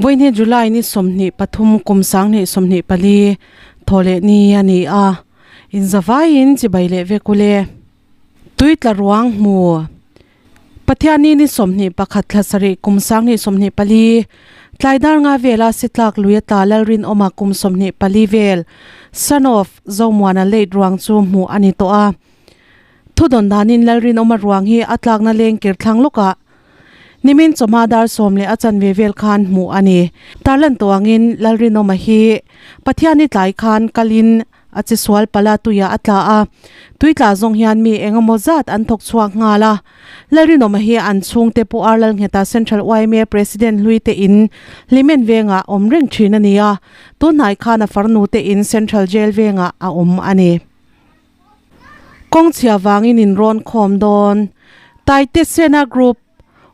Vawiin July ni 23 kum 2024 thawhleh ni a ni a, inzavaiin chibai leh vek ule. Tui tla ruang hmu. Pathianni ni 21 thla sarih kum 2024 tlai dar nga vela sitlak lui a tla Lalrinawma kum 24 vel son of Zomuana late ruang chu hmuh a ni tawh a. Thudawn danin Lalrinawma ruang hi a tlakna leng kir thlang lawkah Nimin chawhma dar sawm leh a chanve vel khan hmuh a ni. Tarlan tawh angin Lalrinawma hi Pathianni tlai khan kalin a che sual pala tuiah a tla a, tui tla zawng hian mi eng emaw zat an thawk chhuak nghal a. Lalrinawma hi an chhungte Pu Ar Lalngheta Central yma President hlui te in Hlimen vengah awm reng thin a ni a, tunhnai khan a farnu te in Central Jail vengah a awm a ni. Kawng chhia vangin in rawn khawm dawn. Taite Sena Group,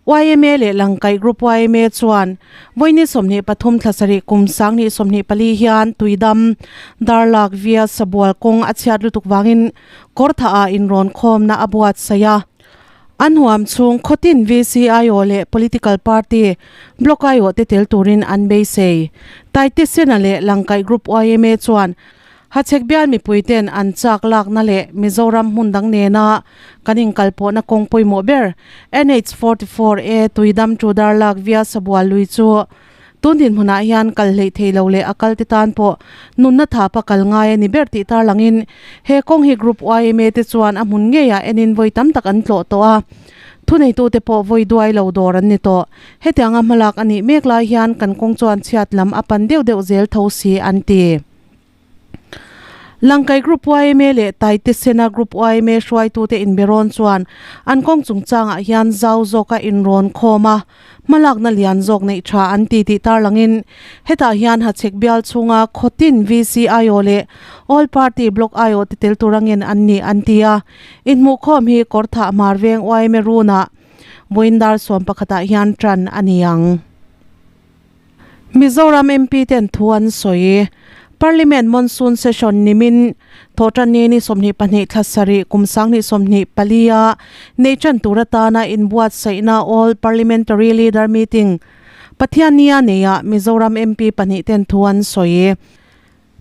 yma leh Langkaih Group yma chuan vawiini 23 thla sarih kum 2024 hian Tuidam, Darlak via Sabual kawng a chhiat lutuk vangin kawr thah ah in rawn khawmna a buatsaih a. An huam chhung khawtin VCIO leh Political Party Block aiawh te tel turin an beisei. Taite Sena leh Langkaih Group yma chuan Hachhek bial mipuiten an chak lakna leh Mizoram hmun dang nena kan inkalpawhna kawng pawimawh ber NH 44 A Tuidam to Darlak via Sabual lui chu tun dinhmunah hian kal hleih thei lo leh a kal te tan pawh nunna thapa kal ngai a ni ber tih tarlangin he kawng hi Group yma te chuan a hmun ngeiah enin vawi tam tak an tlawh tawh a, thuneitute pawh vawi duai lo dawr an ni tawh. Hetianga hmalak a nih mek lai hian kan kawng chuan chhiat lam a pan deuh deuh zel tho si an ti. Langkai Group yma leh Taite Sena Group yma hruaitute inberawn chuan an kawng chungchangah hian zau zawka inrawn khawm a, hmalakna lian zawk neih tha an ti tih tarlangin hetah hian Hachhek bial chhunga khawtin VCIO leh All Party Block IO te tel tur angin an ni an ti a, inhmuhkhawm hi Kawrthah Hmarveng yma runah vawiin dar sawmpakhatah hian tan a ni ang. Mizoram MP ten thu an sawi. Parliament Monsoon Session nimin Thawhtanni ni 22 thla sarih kum 2024 a nei tan tur atana inbuatsaihna All Parliamentary Leader Meeting Pathiannia neia Mizoram MP pahnih ten thu an sawi.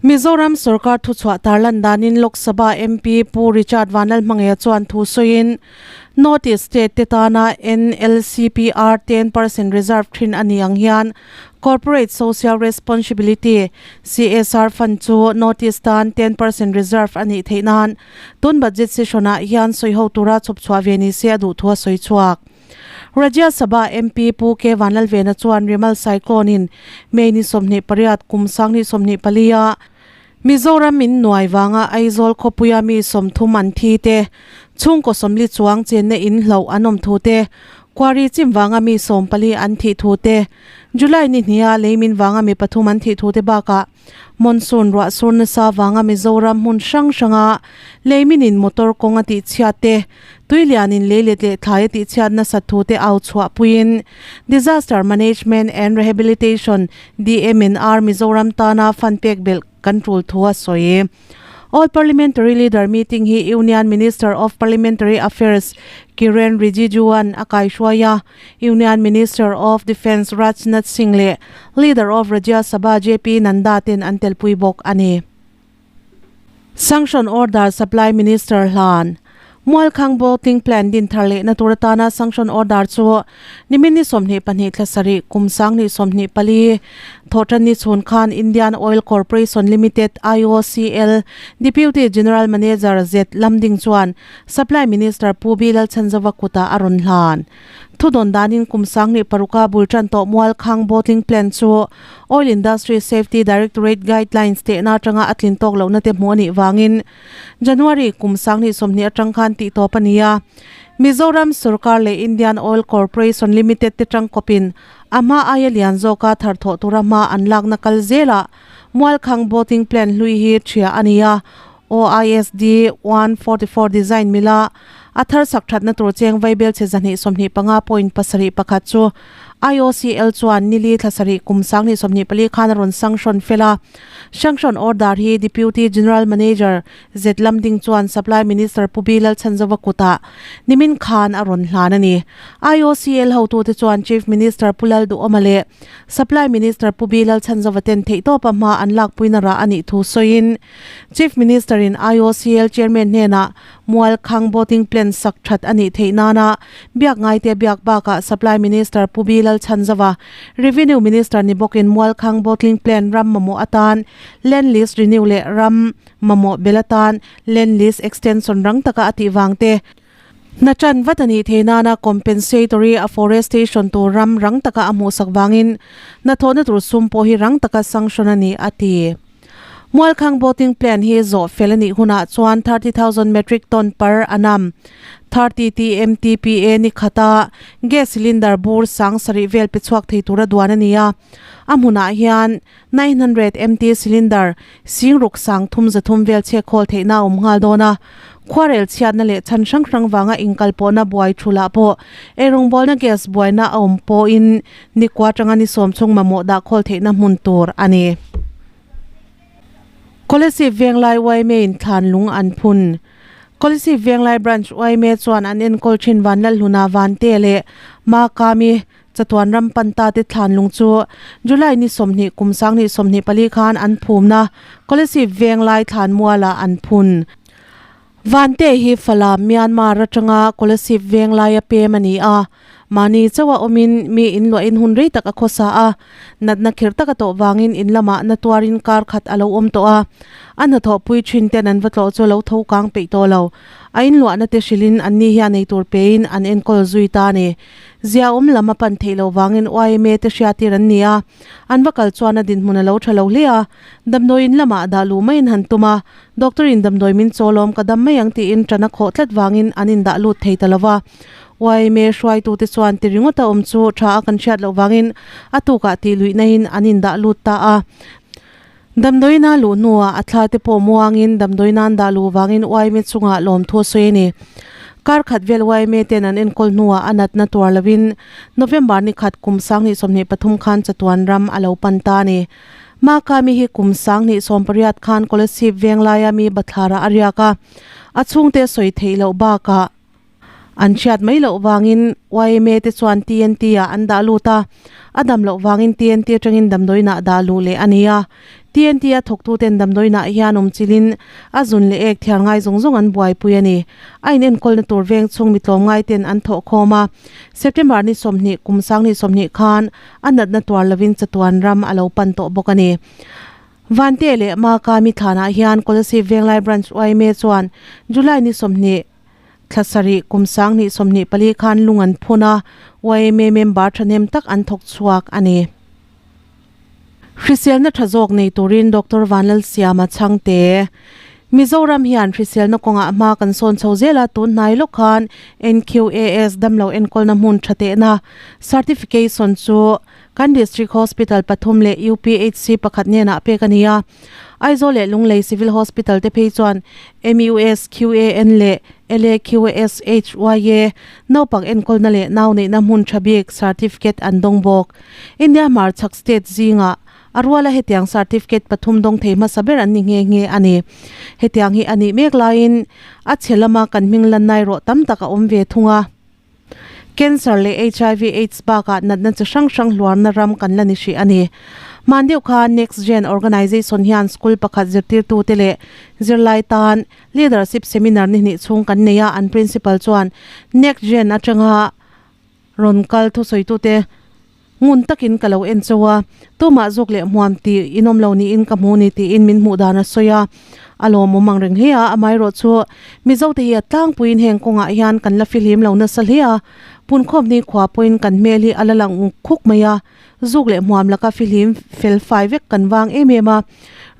Mizoram sorkar thuchhuah tarlan danin Lok Sabha MP Pu Richard Vanlalhmangaia chuan thu sawiin North East State te tana NLCPR 10% reserve thin a ni ang hian Corporate Social Responsibility, CSR, fund chu North East tan 10% reserve a nih theih nan tun budget session-ah hian sawiho tura chhawpchhuah ve ni se a duh thu a sawi chhuak. Rajya Sabha MP Pu K Vanlalvena chuan Remal Cyclone in May ni 28 kum 2024 a Mizoram in nuai vanga Aizawl khawpuia mi 30 an thi te, chhungkaw 40 chuang chenna in hloh an awm thu te, Quarry chim vanga mi 14 an thih thu te, July ni hnia leimin vanga mi pathum an thih thu te bakah Monsoon ruah sur nasa vanga Mizoram hmun hrang hranga leimin in motor kawng a tihchhiat te, tui lianin lei let leh thlai a tihchhiat nasat thu te au chhuah puiin Disaster Management and Rehabilitation, DMNR, Mizoram tana fund pek belh kan tul thu a sawi. All Parliamentary Leader Meeting hi Union Minister of Parliamentary Affairs Kiren Rijiju-a'n a kaihruai a, Union Minister of Defence Rajnath Singh leh Leader of Rajya Sabha JP Nanda ten an telpui bawk a ni. Sanction Order Supply Minister hlan Mualkhang Boating Plan din thar lehna tur atana sanction order chu nimin ni 22 thla sarih kum 2024 thawhtanni chhun khan Indian Oil Corporation Limited, IOCL, Deputy General Manager Z Lamding chuan Supply Minister Pu B Lalchhanzova kutah a rawn hlan. Thudawn danin kum 2006 a bul tan tawh Mualkhang Bottling Plant chu Oil Industry Safety Directorate Guidelines tehna atanga a tlin tawk lohna te hmuh a nih vangin January kum 2020 atang khan tih tawp a ni a. Mizoram sorkar leh Indian Oil Corporation Limited te tangkawpin a hma aia lian zawka thar thawh tura hma an lakna kal zelah Mualkhang Bottling Plant hlui hi ṭhia a ni a. OISD 144 design mila a thar sak thatna tur cheng vaibel chhe 125.71 chu IOCL chuan nili thla sarih kum 2024 khan a rawn sanction fel a. Sanction order hi Deputy General Manager Zet Lamding chuan Supply Minister Pu Bilal Chhanzova kutah nimin khan a rawn hlan a ni. IOCL hotute chuan Chief Minister Pu Lalduhawma leh Supply Minister Pu Bilal Chhanzova ten theihtawpa hma an lakpuina rah a nih thu sawiin Chief Minister in IOCL Chairman hnenah Mualkhang Boating Plant sak that a nih theih nana biak ngaite biak bakah Supply Minister Pu Bilal Chhanzova, Revenue Minister ni bawkin Mualkhang Bottling Plant ram mamawh atan Land Lease Renew leh ram mamawh bel atan Land Lease Extension rang taka a tih vang te, hna tan vat a nih theih nana Compensatory Afforestation tur ram rang taka a hmuhsak vangin hnathawhna tur sum pawh hi rang taka sanction a ni, a ti. Mualkhang boating plan hi zawh fel a nih hunah chuan 30,000 metric ton per annum, 30 TMTPA ni khata gas cylinder bur sang sarih vel pe chhuak thei tura duan a ni a. A hmunah hian 900 MT cylinder sing ruk sang thum zathum vel chhek khawl theihna a awm nghal dawn a. Khuarel chhiatna leh chhan hrang hrang vanga inkalpawhna buai thulah pawh eirawngbawlna gas buaina a awm pawhin Nikua atanga ni sawm chhung mamawh dah khawl theihna hmun tur a ni. Kolasib Venglai yma in thlan lung an phun. Kolasib Venglai Branch yma chuan an enkawl thin Vanlalhluna Vante leh Makami chatuan ram panta te thlan lung chu July ni 20 kum 2024 khan an phumna Kolasib Venglai thlan mualah an phun. Vante hi Falam, Myanmar atanga Kolasib Venglaia pem a ni a. Mahni chauha awmin mi in luahin hun rei tak a khawsa a. Natna kher tak a tawh vangin in lamah na tuarin kar khat a lo awm tawh a. A hnathawhpui thin ten an va tlawh chu a lo tho kang peih tawh lo. A inluahna te hrilhin anni hian eitur pein an enkawl zui ta a ni. Zia awm lam a pan theih loh vangin yma te hriatir an ni a. An va kal chuan a dinhmun a lo tha lo hle a. Damdawiin lamah dah luh maiin han tum a. Doctor in damdawi min chaw lawm ka dam mai ang tiin ṭan a khawh tlat vangin an indah lut thei ta lo va. Yma hruaitute chuan ti ringawt a awm chu ṭha a kan hriat loh vangin a tukah tih luih nain an indah lut ta a. Damdawiin a luh hnuah a thla te pawh muangin damdawiin an dah luh vangin yma chungah lawmthu a sawi a ni. Kar khat vel yma ten an enkawl hnuah a natna tuar lovin November ni khat kum 2023 khan chatuan ram a lo pan ta a ni. Makami hi kum 2018 khan Kolasib Venglaia mi bathlarah a riak a, a chhungte sawi theih loh bakah an hriat mai loh vangin yma te chuan TNT ah an dah lut a, a dam loh vangin TNT atangin damdawiinah dah luh leh a ni a. TNT a thawktuten damdawiinah hian awm chilhin a zun leh ek thiar ngai zawng zawng an buaipui a ni. A inenkawlna tur veng chhung mi tlawmngaiten an thawh khawm a, September ni 20 kum 2020 khan A natna tuar lovin chatuan ram a lo pan tawh bawk a ni. Vante leh Makami thlanah hian Kolasib Venglai Branch yma chuan July ni 20 thla sarih kum 2024 khan lung an phun a, yma member thahnem tak an thawk chhuak a ni. Hriselna tha zawk nei turin Doctor Vanlalsiama chhangte Mizoram hian hriselna kawngah hma kan sawn chho zel a, tun hnai lawk khan NQAS damlo enkawlna hmun tha tehna certification chu kan District Hospital pathum leh UPHC pakhat hnenah pek a ni a. Aizawl leh Lunglei Civil Hospital te phei chuan MUSQAN leh LAQSHYA naupang enkawlna leh nau neihna hmun tha bik certificate an dawng bawk. India hmarchhak state zingah A ruala hetiang certificate pathum dawng thei hmasa ber an ni nghe nghe a ni. Hetiang hi a nih mek laiin a chhe lama kan hming lan nai rawh tam tak a awm ve thung a. Cancer leh HIV aids bakah natna chi hrang hrang hluarna ram kan la ni hrih a ni. Hman deuh kha Next Gen Organization hian school pakhat zirtirtute leh zirlai tan Leadership Seminar ni hnih chhung kan nei a, an principal chuan Next Gen atanga rawn kal thusawitute Ngun takin ka lo en chauh a, tumah zawk leh hmuam tih in awm lo niin ka hmu ni tiin min hmuh dan a sawi a. A lawmawm ang reng hle a, amaherawh chu Mizote hi a tlangpuiin heng kawngah hian kan la fihlim lo nasa hle a, punkhawm ni khua pawhin kan hmel hi a la lang uk khuk mai a, zuk leh hmuam laka fihlim fel fai vek kan vang em em a,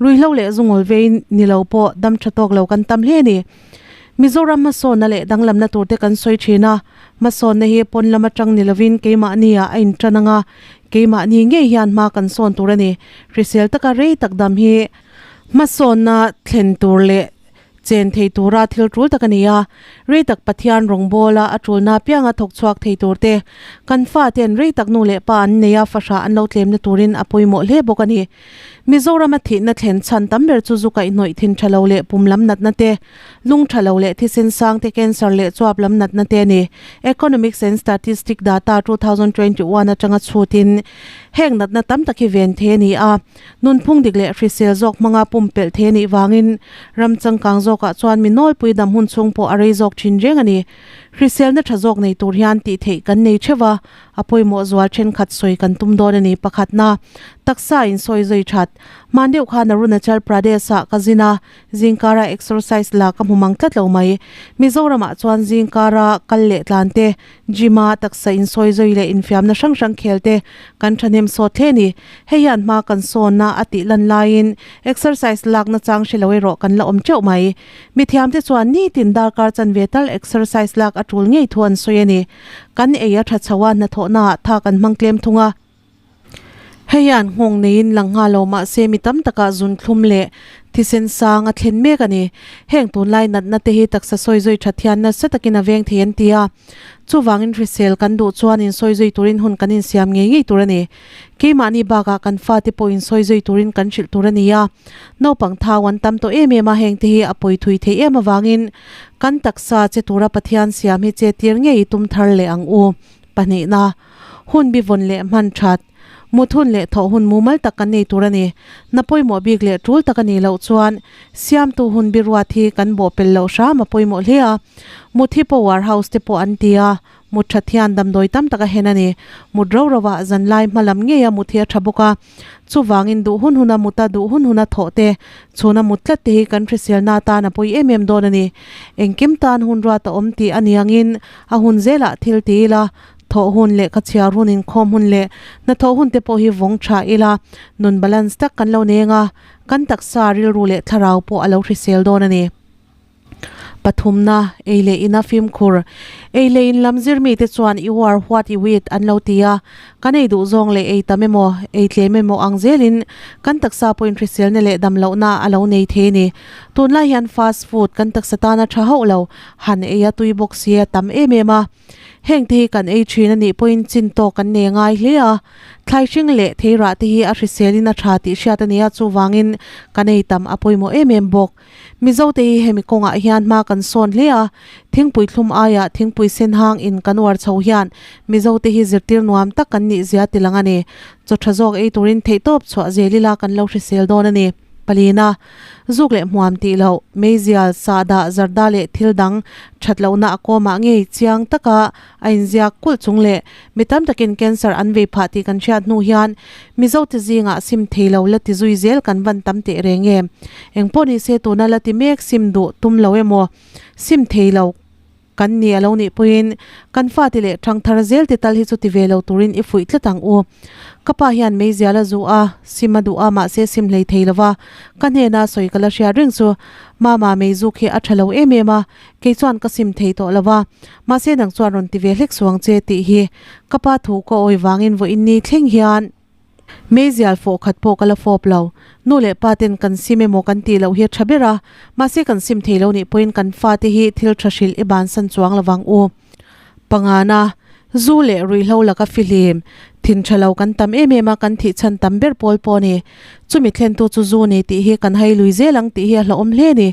ruihhlo leh zungawl vei ni lo pawh dam tha tawk lo kan tam hle a ni. Mizoram hmasawnna leh danglamna turte kan sawi thin a, hmasawnna hi pawn lam atang ni lovin keimahni ah a intan ang a, keimahni ngei hian hma kan sawn tur a ni. Hrisel taka rei tak dam hi hmasawnna thlen tur leh. Chen thei tura thil tul tak a ni a, rei tak Pathian rawngbawla a tulna apianga thawk chhuak thei tur te, kan fate'n rei tak nu leh pa an nei a, fahrah an lo tlemna turin a pawimawh hle bawk a ni. Mizorama thihna thlen chhan tam ber chu zu kaihhnawih thin tha lo leh pum lam natna te, lung tha lo leh thisen sang te, cancer leh chuap lam natna te a ni. Economics and Statistic Data 2021 atanga chhutin heng natna tam tak hi ven thei a ni a. Nunphung dik leh hrisel zawk hmanga pumpelh thei a nih vangin ram changkang zawkah chuan mi nawlpui dam hun chhung pawh a rei zawk thin reng a ni. Hriselna tha zawk nei tur hian tih theih kan nei theuh a, a pawimawh zual thenkhat sawi kan tum dawn a ni. Pakhatna, taksa in sawi zui that. Hman deuh khan Arunachal Pradesh-ah ka zin a, zingkara exercise la ka hmu mang tlat lo mai. Mizoramah chuan zingkara kal leh tlan te, Gym-a taksa insawi zui leh infiamna hrang hrang khel te kan thahnem sawt hle a ni. Hei hian hma kan sawnna a tih lan laiin exercise lakna chang hre lo erawh kan la awm teuh mai. Mithiam te chuan nitin darkar chanve tal exercise lak a tul ngei thu an sawi a ni. Kan ei a tha chho a, hnathawhnaah tha kan hmang tlem thung a. Hei hian nghawng neiin lang nghal lo mahse mi tam takah zunthlum leh thisen sang a thlen mek a ni. Heng tunlai natna te hi taksa sawi zui that hian nasa takin a veng thei an ti a. Chuvangin hrisel kan duh chuan insawi zui turin hun kan insiam ngei ngei tur a ni. Keimahni bakah kan fate pawh insawi zui turin kan hrilh tur a ni a. Naupang thau an tam tawh em em a, heng te hi a pawi thui theih em avangin kan taksa che tura Pathian siam hi che tir ngei i tum thar leh ang u. Pahnihna, hun bi vawn leh hman that, mut hun leh thawh hun mumal tak kan nei tur a ni. Na pawimawh bik leh tul tak a nih loh chuan siamtu hun bi ruat hi kan bawh pel loh hram a pawimawh hle a. Mut hi power house te pawh an ti a, mut that hian damdawi tam tak a hen a ni. Mut ro ro ah zanlai hma lam ngei a mut hi a tha bawk a. Chuvangin duh hun huna mut a duh hun huna thawh te, chhuna mut tlat te hi kan hriselna atan a pawi em em dawn a ni. Engkim tan hun ruat a awm tih a ni angin a hun zelah thil ti ila, thawh hun leh ka chhiar hun inkhawm hun leh hnathawh hun te pawh hi vawng tha ila, nun balance tak kan lo nei anga kan taksa rilru leh thlarau pawh a lo hrisel dawn a ni. Pathumna, ei leh ina fimkhur. Ei leh in lam zir mite chuan you are what you eat an lo ti a, kan ei duh zawng leh ei tam emaw, ei tlem emaw ang zelin kan taksa pawhin hriselna leh damlohna a lo nei thei a ni. Tunlai hian fast food kan taksa tana tha hauh lo, han ei a tui bawk si a tam em em a. Heng te hi kan ei thin a nih pawhin chin tawk kan nei ngai hle a, thlai hring leh theirah te hi a hriselin a tha tih hriat a ni a, chuvangin kan ei tam a pawimawh em em bawk. Mizote hi hemi kawngah hian hma kan sawn hle a, thingpui thlum aiah thingpui sen hang in kan uar chho hian Mizote hi zirtir nuam tak kan nih zia ti lang a ni. Chaw tha zawk ei turin theihtawp chhuah zel ila kan lo hrisel dawn a ni. Palina, zuk leh hmuam tih loh, meizial, sahdah, zarda leh thil dang that lohna a kawmah ngei chiang taka a inziak kulh chung leh mi tam takin cancer an vei phah tih kan hriat hnu hian Mizote zingah sim thei lo la ti zui zel kan van tam teh reng em? Eng pawh ni se tuna la ti mek sim duh tum lo emaw sim thei lo kan ni a lo nih pawhin kan fate leh thangthar zel te tal hi chu ti ve lo turin i fuih tlat ang u. Ka pa hian meizial a zuh a, sim a duh a mahse sim hlei thei lo va, ka hnena sawi ka la hriat reng chu Mama meizuk hi a tha lo em em a, Kei chuan ka sim thei tawh lo va, mahse nang chuan rawn ti ve hlek suang che tih hi ka pa thu ka awi vangin vawiin ni thleng hian meizial fawh khat pawh ka la fawp lo. Nu leh pa ten kan sim emaw kan tih loh hi a tha ber a, mahse kan sim thei lo nih pawhin kan fate hi thil tha hrilh i bansan chuang lo vang u. Pangana, zu leh ruihhlo laka fihlim, thin tha lo kan tam em em a, kan thih chhan tam ber pawl pawh a ni. Chumi thlentu chu zu ni tih hi kan hai lui zel ang tih hi a hlauhawm hle a ni.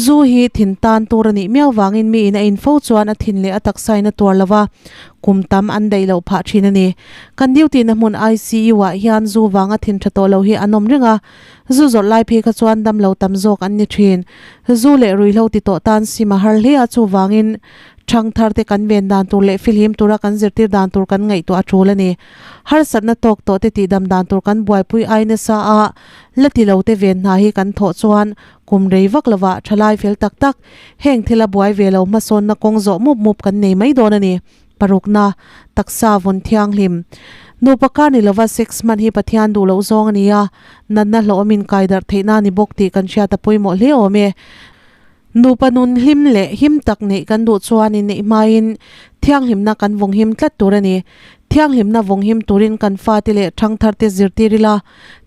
Zu hi thin tan tur a nih miau vangin miin a in fo chuan a thin leh a taksain a tuar lo va, kum tam an daih loh phah thin a ni. Kan duty na hmun ICU ah hian zu vanga thin tha tawh lo hi an awm reng a, zu zawrh lai phei kha chuan damlo tam zawk an ni thin. Zu leh ruihhlo ti tawh tan sim a har hle a, chuvangin Thangthar te kan ven dan tur leh fihlim tura kan zirtir dan tur kan ngaihtuah a tul a ni. Harsatna tawk tawh te tihdam dan tur kan buaipui ai nasa a, la ti lo te ven hna hi kan thawh chuan kum rei vak lovah thalai fel tak tak heng thil a buai ve lo hmasawnna kawng zawh mup mup kan nei mai dawn a ni. Parukna, taksa vawn thianghlim. Nupa kar ni lova sex hman hi Pathian duh loh zawng a ni a, natna hlawhawmin kai darh theihna a ni bawk tih kan hriat a pawimawh hle awm e. Nupa nun hlim leh him tak neih kan duh chuan inneih hmain Thianghlimna kan vawnghim tlat tur a ni. Thianghlimna vawnghim turin kan fate leh thangtharte zirtir ila,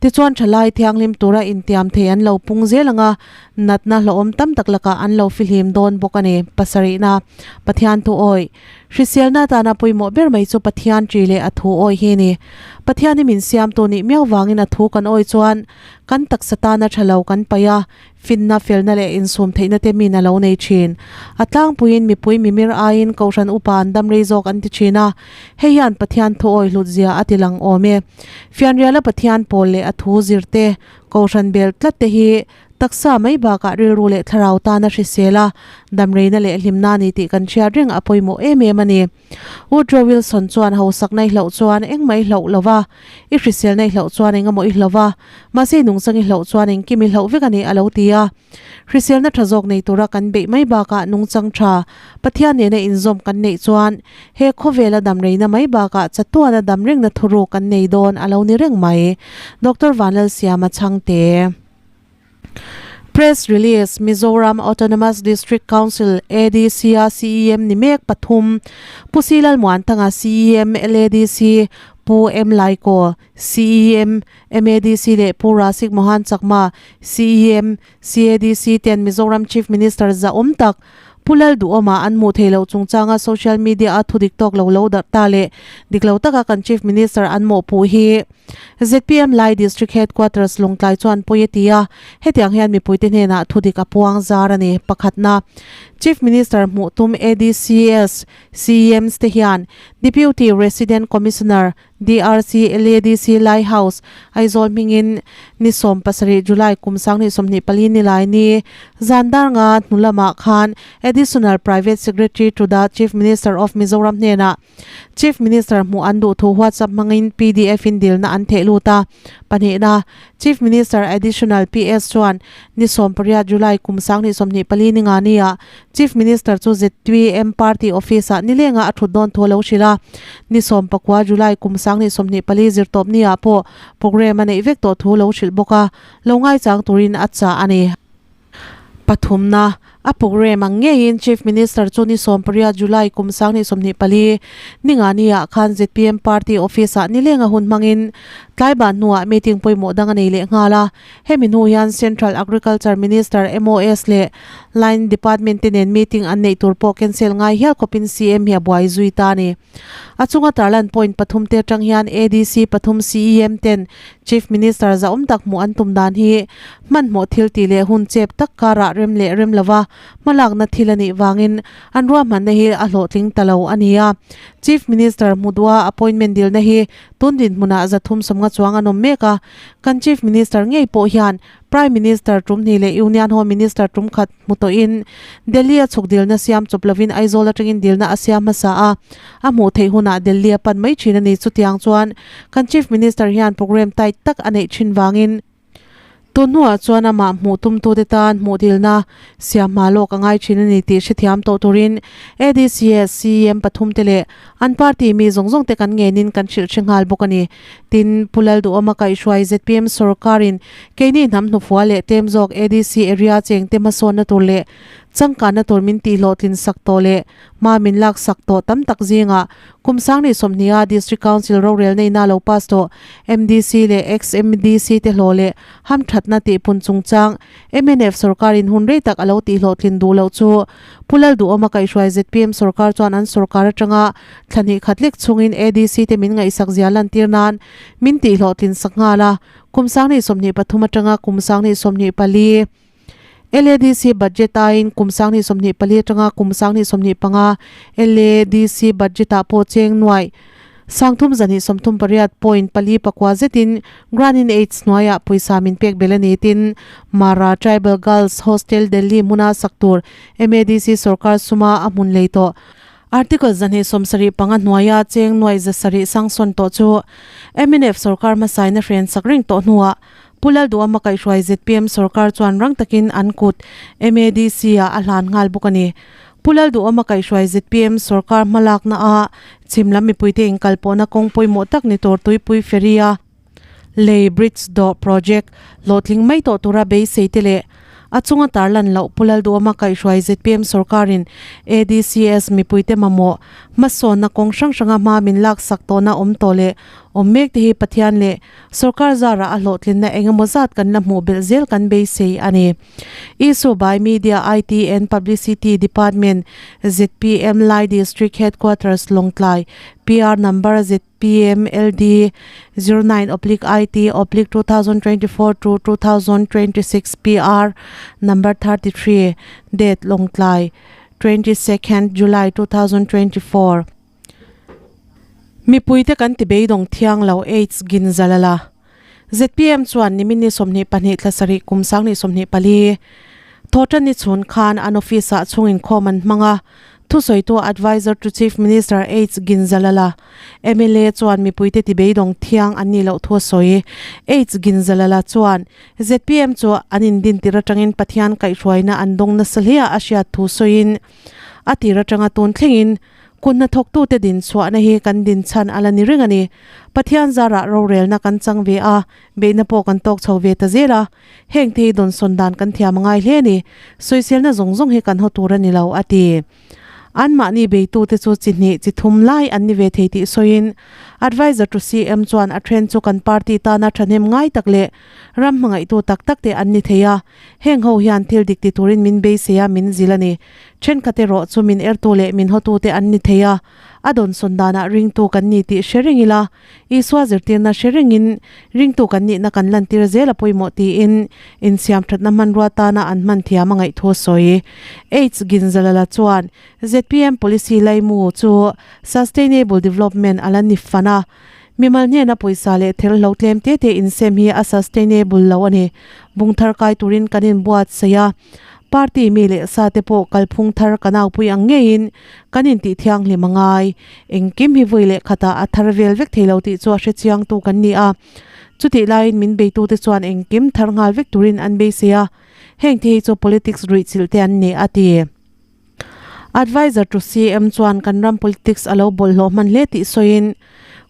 tichuan thalai thianghlim tura intiam thei an lo pung zel ang a, natna hlauhawm tam tak lakah an lo fihlim dawn bawk a ni. Pasarihna, Pathian thu awih. Hriselna atana pawimawh ber mai chu Pathian ṭi leh a thu awih hi a ni. Pathian hi min siamtu nih miau vangin a thu kan awih chuan kan taksa tana ṭha lo kan paih a, finna, felna leh insum theihna te min a lo nei ṭhin. A tlangpuiin mipui mimir aiin Kohhran upa an dam rei zawk an ti ṭhin a, hei hian Pathian thu awih hlut zia a ti lang awm e. Fianriala Pathian pawl leh a thu zirte, Kohhran bel tlat te hi Taksa mai bakah rilru leh thlarau tana hrisel a, damreina leh hlimna a ni tih kan hriat reng a pawimawh em em a ni. Woodrow Wilson chuan hausakna i hloh chuan engmah i hloh lo va, i hriselna i hloh chuan engemaw i hloh va, mahse i nungchang i hloh chuan engkim i hloh vek a ni a lo ti a. Hriselna tha zawk nei tura kan beih mai bakah nungchang tha Pathian nena inzawm kan neih chuan he khawvela damreina mai bakah chatuana damrengna thuruk kan nei dawn a lo ni reng mai. Doctor Vanlalsiama Chhangte. Press Release, Mizoram Autonomous District Council, ADC, a CEM ni mek pathum, Pu Si Lalmuanthanga CEM, LADC, Pu M Laiko, CEM, MADC leh Pu Rasik Mohan Chakma, CEM, CADC ten Mizoram Chief Minister zahawm tak Pu Lalduhawma an hmuh theih loh chungchanga social media a thudik tawk lo lo darh ta leh dik lo taka kan Chief Minister an mawhpuh hi zpm Lai District Headquarters Lawngtlai chuan pawi a ti a, hetiang hian mipuite hnenah thudik a puang zar a ni. Pakhatna, Chief Minister hmuh tum ADCS, CEMs te hian Deputy Resident Commissioner, DRC, LADC, Lai House, Aizawl hmingin ni 17 July kum 2024 nilai ni zan dar nga hnu lamah khan Additional Private Secretary to the Chief Minister of Mizoram hnenah Chief Minister hmuh an duh thu WhatsApp hmangin pdf in dilna an theh lut a. Pahnihna, Chief Minister Additional PS chuan ni 18 July kum 2024 ni nga nia Chief Minister chu zpm party office-ah nilenga a thut dawn thu a lo hrilh a, ni 19 July kum 2024 zirtawp niah pawh programme a neih vek tawh thu lo hrilh bawk a, lo ngaichang turin a chah a ni. Pathumna, a programme ang ngeiin Chief Minister chu ni 18 July kum 2024 ni nga niah khan zpm party office-ah nilenga hun hmangin tlaiban hnuah meeting pawimawh dang a nei leh nghal a. Hemi hnu hian Central Agriculture Minister MOS leh Line Department te nen meeting an neih tur pawh cancel ngai hial khawpin CM hi a buai zui ta a ni. A chunga tarlan point pathum te atang hian ADC pathum CEM ten Chief Minister zahawm tak hmuh an tum dan hi hmanhmawh thil tih leh hun chep tak karah rem leh rem lova hmalakna thil a nih vangin an ruahmanna hi a hlawhtling ta lo a ni a. Chief Minister hmuduha appointment dilna hi Tun dinhmunah 350 chuang an awm mek a, kan Chief Minister ngei pawh hian Prime Minister tum hnih leh Union Home Minister tum khat hmu tawhin Delhi a chhuk dilna siam chawp lovin Aizawl atangin dilna a siam hmasa a, a hmuh theih hunah Delhi a pan mai thin a ni. Chutiang chuan kan Chief Minister hian programme tight tak a neih thin vangin, Tun hnuah chuan amah hmuh tumtute tan hmuh dilna siam hma lawk a ngai thin a ni tih hrethiam tawh turin ADCS, CEM pathum te leh an party mi zawng zawng te kan ngenin kan hrilh hre nghal bawk a ni. Tin, Pu Lalduhawma kaihhruai zpm sorkarin keini hnam hnufual leh tlem zawk ADC area chengte hmasawnna tur leh changkanna tur min tihhlawhtlin sak tawh leh Hma min lak sak tawh tam tak zingah kum 2020 a District Council rorelna ina lo pass tawh MDC leh ex-MDC te hlawh leh hamthatna tihpun chungchang mnf sorkarin hun rei tak a lo tihhlawhtlin duh loh chu Pu Lalduhawma kaihhruai zpm sorkar chuan an sorkar atanga thla hnih khat lek chungin ADC te min ngaihsak zia lantir nan min tihhlawhtlin sak nghal a, kum 2023 atanga kum 2024. LADC budget aiin kum 2024 atanga kum 2025 LADC budget ah pawh cheng nuaih 3,238.49 zetin Grant in Aids hnuaiah pawisa min pek belh a ni tin Mara Tribal Girls Hostel Delhi hmuna sak tur MADC sorkar suma a hmun lei tawh. Article 275 hnuaia cheng nuaih 700 sanction tawh chu mnf sorkar hmasaina hren sak reng tawh hnuah Pu Lalduhama kaihhruai zpm sorkar chuan rang takin an kut MADC-ah a hlan nghal bawk a ni. Pu Lalduhama kaihhruai zpm sorkar hmalakna a chhim lam mipuite inkalpawhna kawng pawimawh tak ni tur Tuipui Ferry-a lei bridge dawh project hlawhtling mai tawh tura beisei te leh. A chunga tarlan loh Pu Lalduhawma kaihhruai zpm sorkarin ADCS mipuite mamawh hmasawnna kawng hrang hranga hma min laksak tawhna awm tawh leh awm mek te hi Pathian leh sorkar zarah a hlawhtlinna engemaw zat kan la hmuh belh zel kan beisei a ni. Issue by Media IT and Publicity Department zpm Lai District Headquarters Lawngtlai PR Number ZPMLD 09 oblique IT oblique 2024 to 2026 PR Number 33 Date Lawngtlai 22nd July 2024 Mipuite kan ti beidawng thiang lo AIDS Ginzalala zpm chuan nimin ni 22 thla sarih kum 2024 thawhtan ni chhun khan an office ah chhung inkhawm an hmang a, thusawitu Adviser to Chief Minister H Ginzalala mla chuan mipuite ti beidawng thiang an nih loh thu a sawi. H Ginzalala chuan zpm chu an indin tir atangin Pathian kaihhruaina an dawng nasa hle a a hriat thu sawiin a tir atanga tun thlengin Kut hnathawktute din chhuahna hi kan din chhan a la ni reng a ni. Pathian zarah rorelna kan chang ve a, beihna pawh kan tawk chho ve ta zel a. Hengte hi dawnsawn dan kan thiam a ngai hle a ni. Sawiselna zawng zawng hi kan haw tur a ni lo, a ti. Anmahni beitute chu chi hnih, chi thum lai an ni ve thei tih sawiin Adviser to CM chuan a then chu kan party tana thahnem ngai tak leh ram hmangaihtu tak tak te an ni thei a, heng ho hian thil dik ti turin min beisei a, min zil a ni. Thenkhat erawh chu min ertu leh min hawtute an ni thei a, a dawnsawn danah ringtu kan ni tih hre reng ila, Isua zirtirna hre rengin ringtu kan nihna kan lantir zel a pawimawh tiin insiamthatna hmanrua tana an hman thiam a ngaih thu a sawi. H. Ginzalala chuan zpm policy laimu chu Sustainable Development a la ni fan a, mimal hnena pawisa leh therhlo tlem te te insem hi a sustainable lo a ni. Bung thar kai turin kan inbuatsaih a. Party mi leh sa te pawh kalphung thar kan aupui ang ngeiin kan intih thianghlim a ngai. Engkim hi vawi leh khatah a thar vel vek thei lo tih chu a hrechiangtu kan ni a. Chutih laiin min beitute chuan engkim thar nghal vek turin an beisei a, heng te hi chu politics ruihchilh te an ni, a ti. Adviser to CM chuan kan ram politics a lo bawlhhlawh hman hle tih sawiin,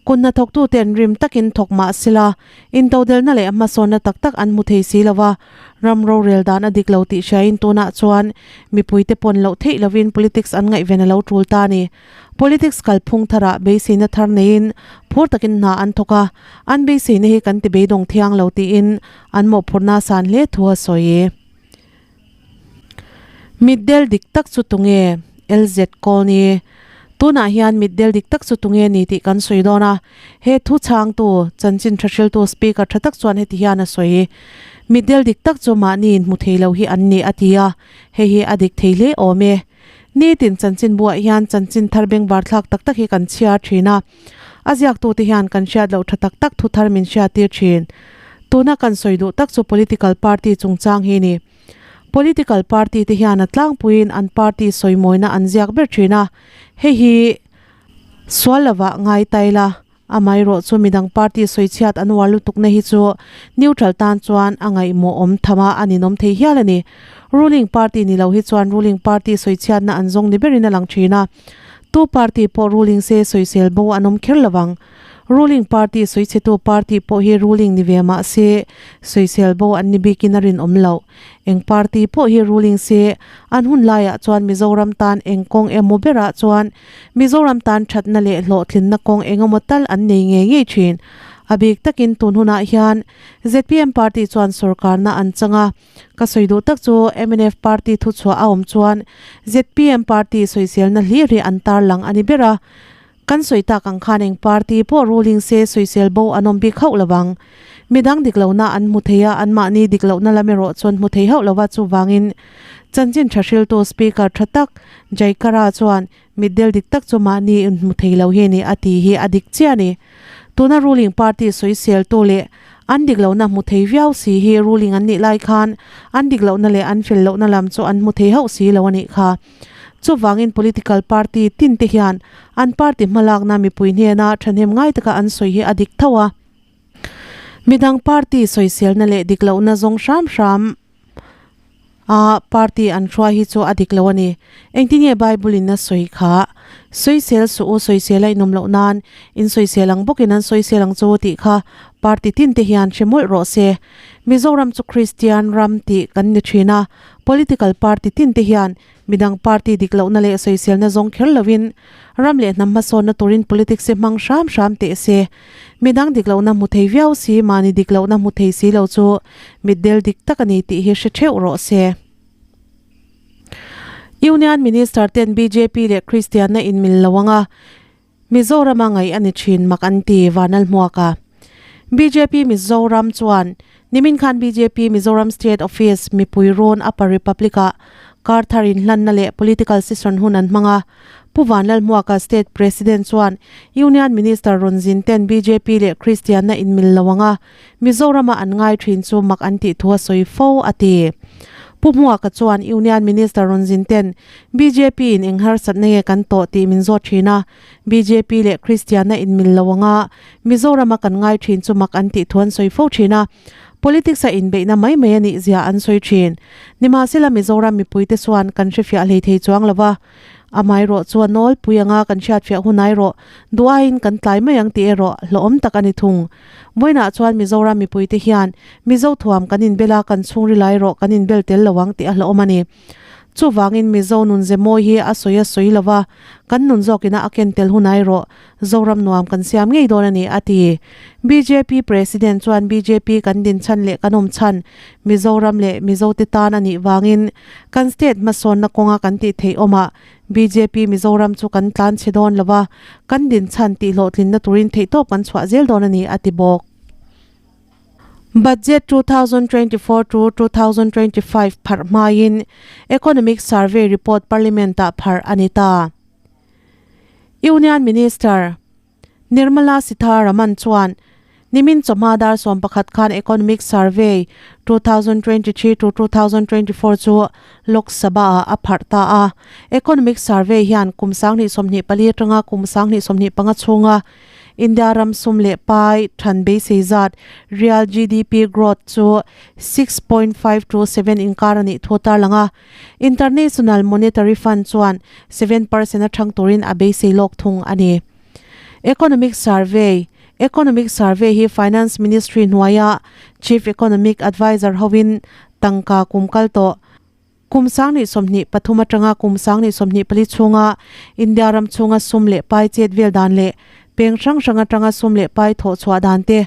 Kut hnathawktute an rim takin thawk mah sela, intodelna leh hmasawnna tak tak an hmu thei si lo va, ram rorel dan a dik lo tih hriain tunah chuan mipuite pawn loh theih lovin politics an ngaihven a lo tul ta a ni. Politics kalphung tharah beiseina thar neiin phur takin hna an thawk a, an beiseina hi kan ti beidawng thiang lo tiin an mawhphurhna a san hle thu a sawi. Mitdel dik tak chu tunge? LZ Colney, Tunah hian mitdel dik tak chu tunge ni tih kan sawi dawn a. He thu chhangtu, chanchin tha hriltu speaker tha tak chuan heti hian a sawi. Mitdel dik tak chu mahni inhmu thei lo hi an ni a ti a, hei hi a dik thei hle awm e. Nitin chanchin buah hian chanchin thar bengvar thlak tak tak hi kan chhiar thin a. A ziaktute hian kan hriat loh tha tak tak thu thar min hriattir thin. Tuna kan sawi duh tak chu political party chungchang hi ni. Political party te hian a tlangpuiin an party sawimawina an ziak ber thin a, hei hi sual lovah ngai tai la, amaherawh chu midang party sawichhiat an uar lutukna hi chu neutral tan chuan a ngaihmawh awm tham a, a ninawm thei hial a ni. Ruling party ni lo hi chuan ruling party sawichhiatna an zawng ni berin a lang thin a, tu party pawh ruling se sawisel bo an awm kher lovang. Ruling party sawichhetu party pawh hi ruling ni ve mah se sawisel bo an ni bikin a rinawm loh. Eng party pawh hi ruling se an hun laiah chuan Mizoram tan eng kawng emaw berah chuan Mizoram tan thatna leh hlawhtlinna kawng engemaw tal an nei ngei ngei thin. A bik takin tun hunah hian zpm party chuan sorkarna an chang a, ka sawi duh tak chu mnf party thuchhuah a awm chuan zpm party sawiselna hlir hi an tarlang a ni ber a. Kan sawi tak ang khan eng party pawh ruling se sawisel bo an awm bik hauh lo vang. Midang dik lohna an hmu thei a, anmahni dik lohna lam erawh chuan hmu thei hauh lova chuvangin chanchin tha hriltu speaker tha tak Jaikara chuan mitdel dik tak chu mahni inhmu thei lo hi a ni a ti hi a dik chiah a ni. Tuna ruling party sawiseltu leh an dik lohna hmu thei viau si hi ruling an nih lai khan an dik lohna leh an fel lohna lam chu an hmu thei hauh si lo a nih kha. Chuvangin political party tin te hian an party hmalakna mipui hnena thahnem ngai taka an sawi hi a dik tho a. Midang party sawiselna leh dik lohna zawng hram hram a party an hruai hi chu a dik lo a ni. Engtin nge Bible in a sawi kha? Sawisel suh u, sawisel a inawm loh nan in sawisel ang bawkin an sawisel ang chu tih kha party tin te hian hre mawlh rawh se. Mizoram chu Kristian ram tih kan ni thin a, political party tin te hian midang party dik lohna leh sawiselna zawng kher lovin ram leh hnam hmasawnna turin politics hi hmang hram hram teh se. Midang dik lohna hmu thei viau si, mahni dik lohna hmu thei si lo chu mitdel dik tak a ni tih hi hre theuh rawh se. Union Minister ten bjp leh Kristianna inmil lo anga Mizorama ngaih a ni thin mak an ti, Vanlalhmuaka. Bjp Mizoram chuan nimin khan bjp Mizoram State Office mipui rawn Upper Republic ah kar thar inhlanna leh political session hun an hmang a. Pu Vanlalhmuaka State President chuan Union Minister rawn zin ten bjp leh Kristianna inmil lo anga Mizorama an ngai thin chu mak an tih thu a sawi fo, a ti. Pu Hmuaka chuan Union Minister rawn zin ten bjp in eng harsatna nge kan tawh tih min zawt thin a, bjp leh Kristianna inmil lo anga Mizorama kan ngai thin chu mak an tih thu an sawi fo thin a, politics a inbeihna mai mai a nih zia an sawi thin. Nimahsela Mizoram mipuite chuan kan hrefiah hlei thei chuang lo va. Amaherawh chu a nawlpui anga kan hriatfiah hun airawh duh aiin kan tlai mai ang tih erawh hlauhawm tak a ni thung. Vawiinah chuan Mizoram mipuite hian Mizo thuam kan inbel a, kan chhungril airawh kan inbel tel lo ang tih a hlauhawm a ni. Chuvangin Mizo nun ze mawi hi a sawi a sawi lo va, kan nun zawkina a ken tel hun airawh Zoram nuam kan siam ngei dawn a ni, a ti. Bjp President chuan bjp kan din chhan leh kan awm chhan Mizoram leh Mizote tan a nih vangin kan state hmasawnna kawnga kan tih theih awmah bjp Mizoram chu kan tlan chhe dawn lo va, kan din chhan tih hlawhtlinna turin theihtawp kan chhuah zel dawn a ni, a ti bawk. Budget 2024 to 2025 pharh hmain Economic Survey Report Parliament-ah pharh a ni ta. Union Minister Nirmala Sitharaman chuan nimin chawhma dar 11 khan Economic Survey 2023 to 2024 chu Lok Sabha-ah a pharh ta a. Economic Survey hian kum 2024 atanga kum 2025 chhunga India ram sum leh pai than beisei zat real GDP growth chu 6.5 to 7 inkar a nih thu tarlang a. International Monetary Fund chuan 7% a thang turin a beisei lawk thung a ni. Economic Survey Economic Survey hi Finance Ministry hnuaia Chief Economic Adviser hovin tangka kum kal tawh kum 2023 atanga kum 2024 chhunga India ram chhunga sum leh pai chet vel dan leh peng hrang hrang atanga sum leh pai thawh chhuah dan te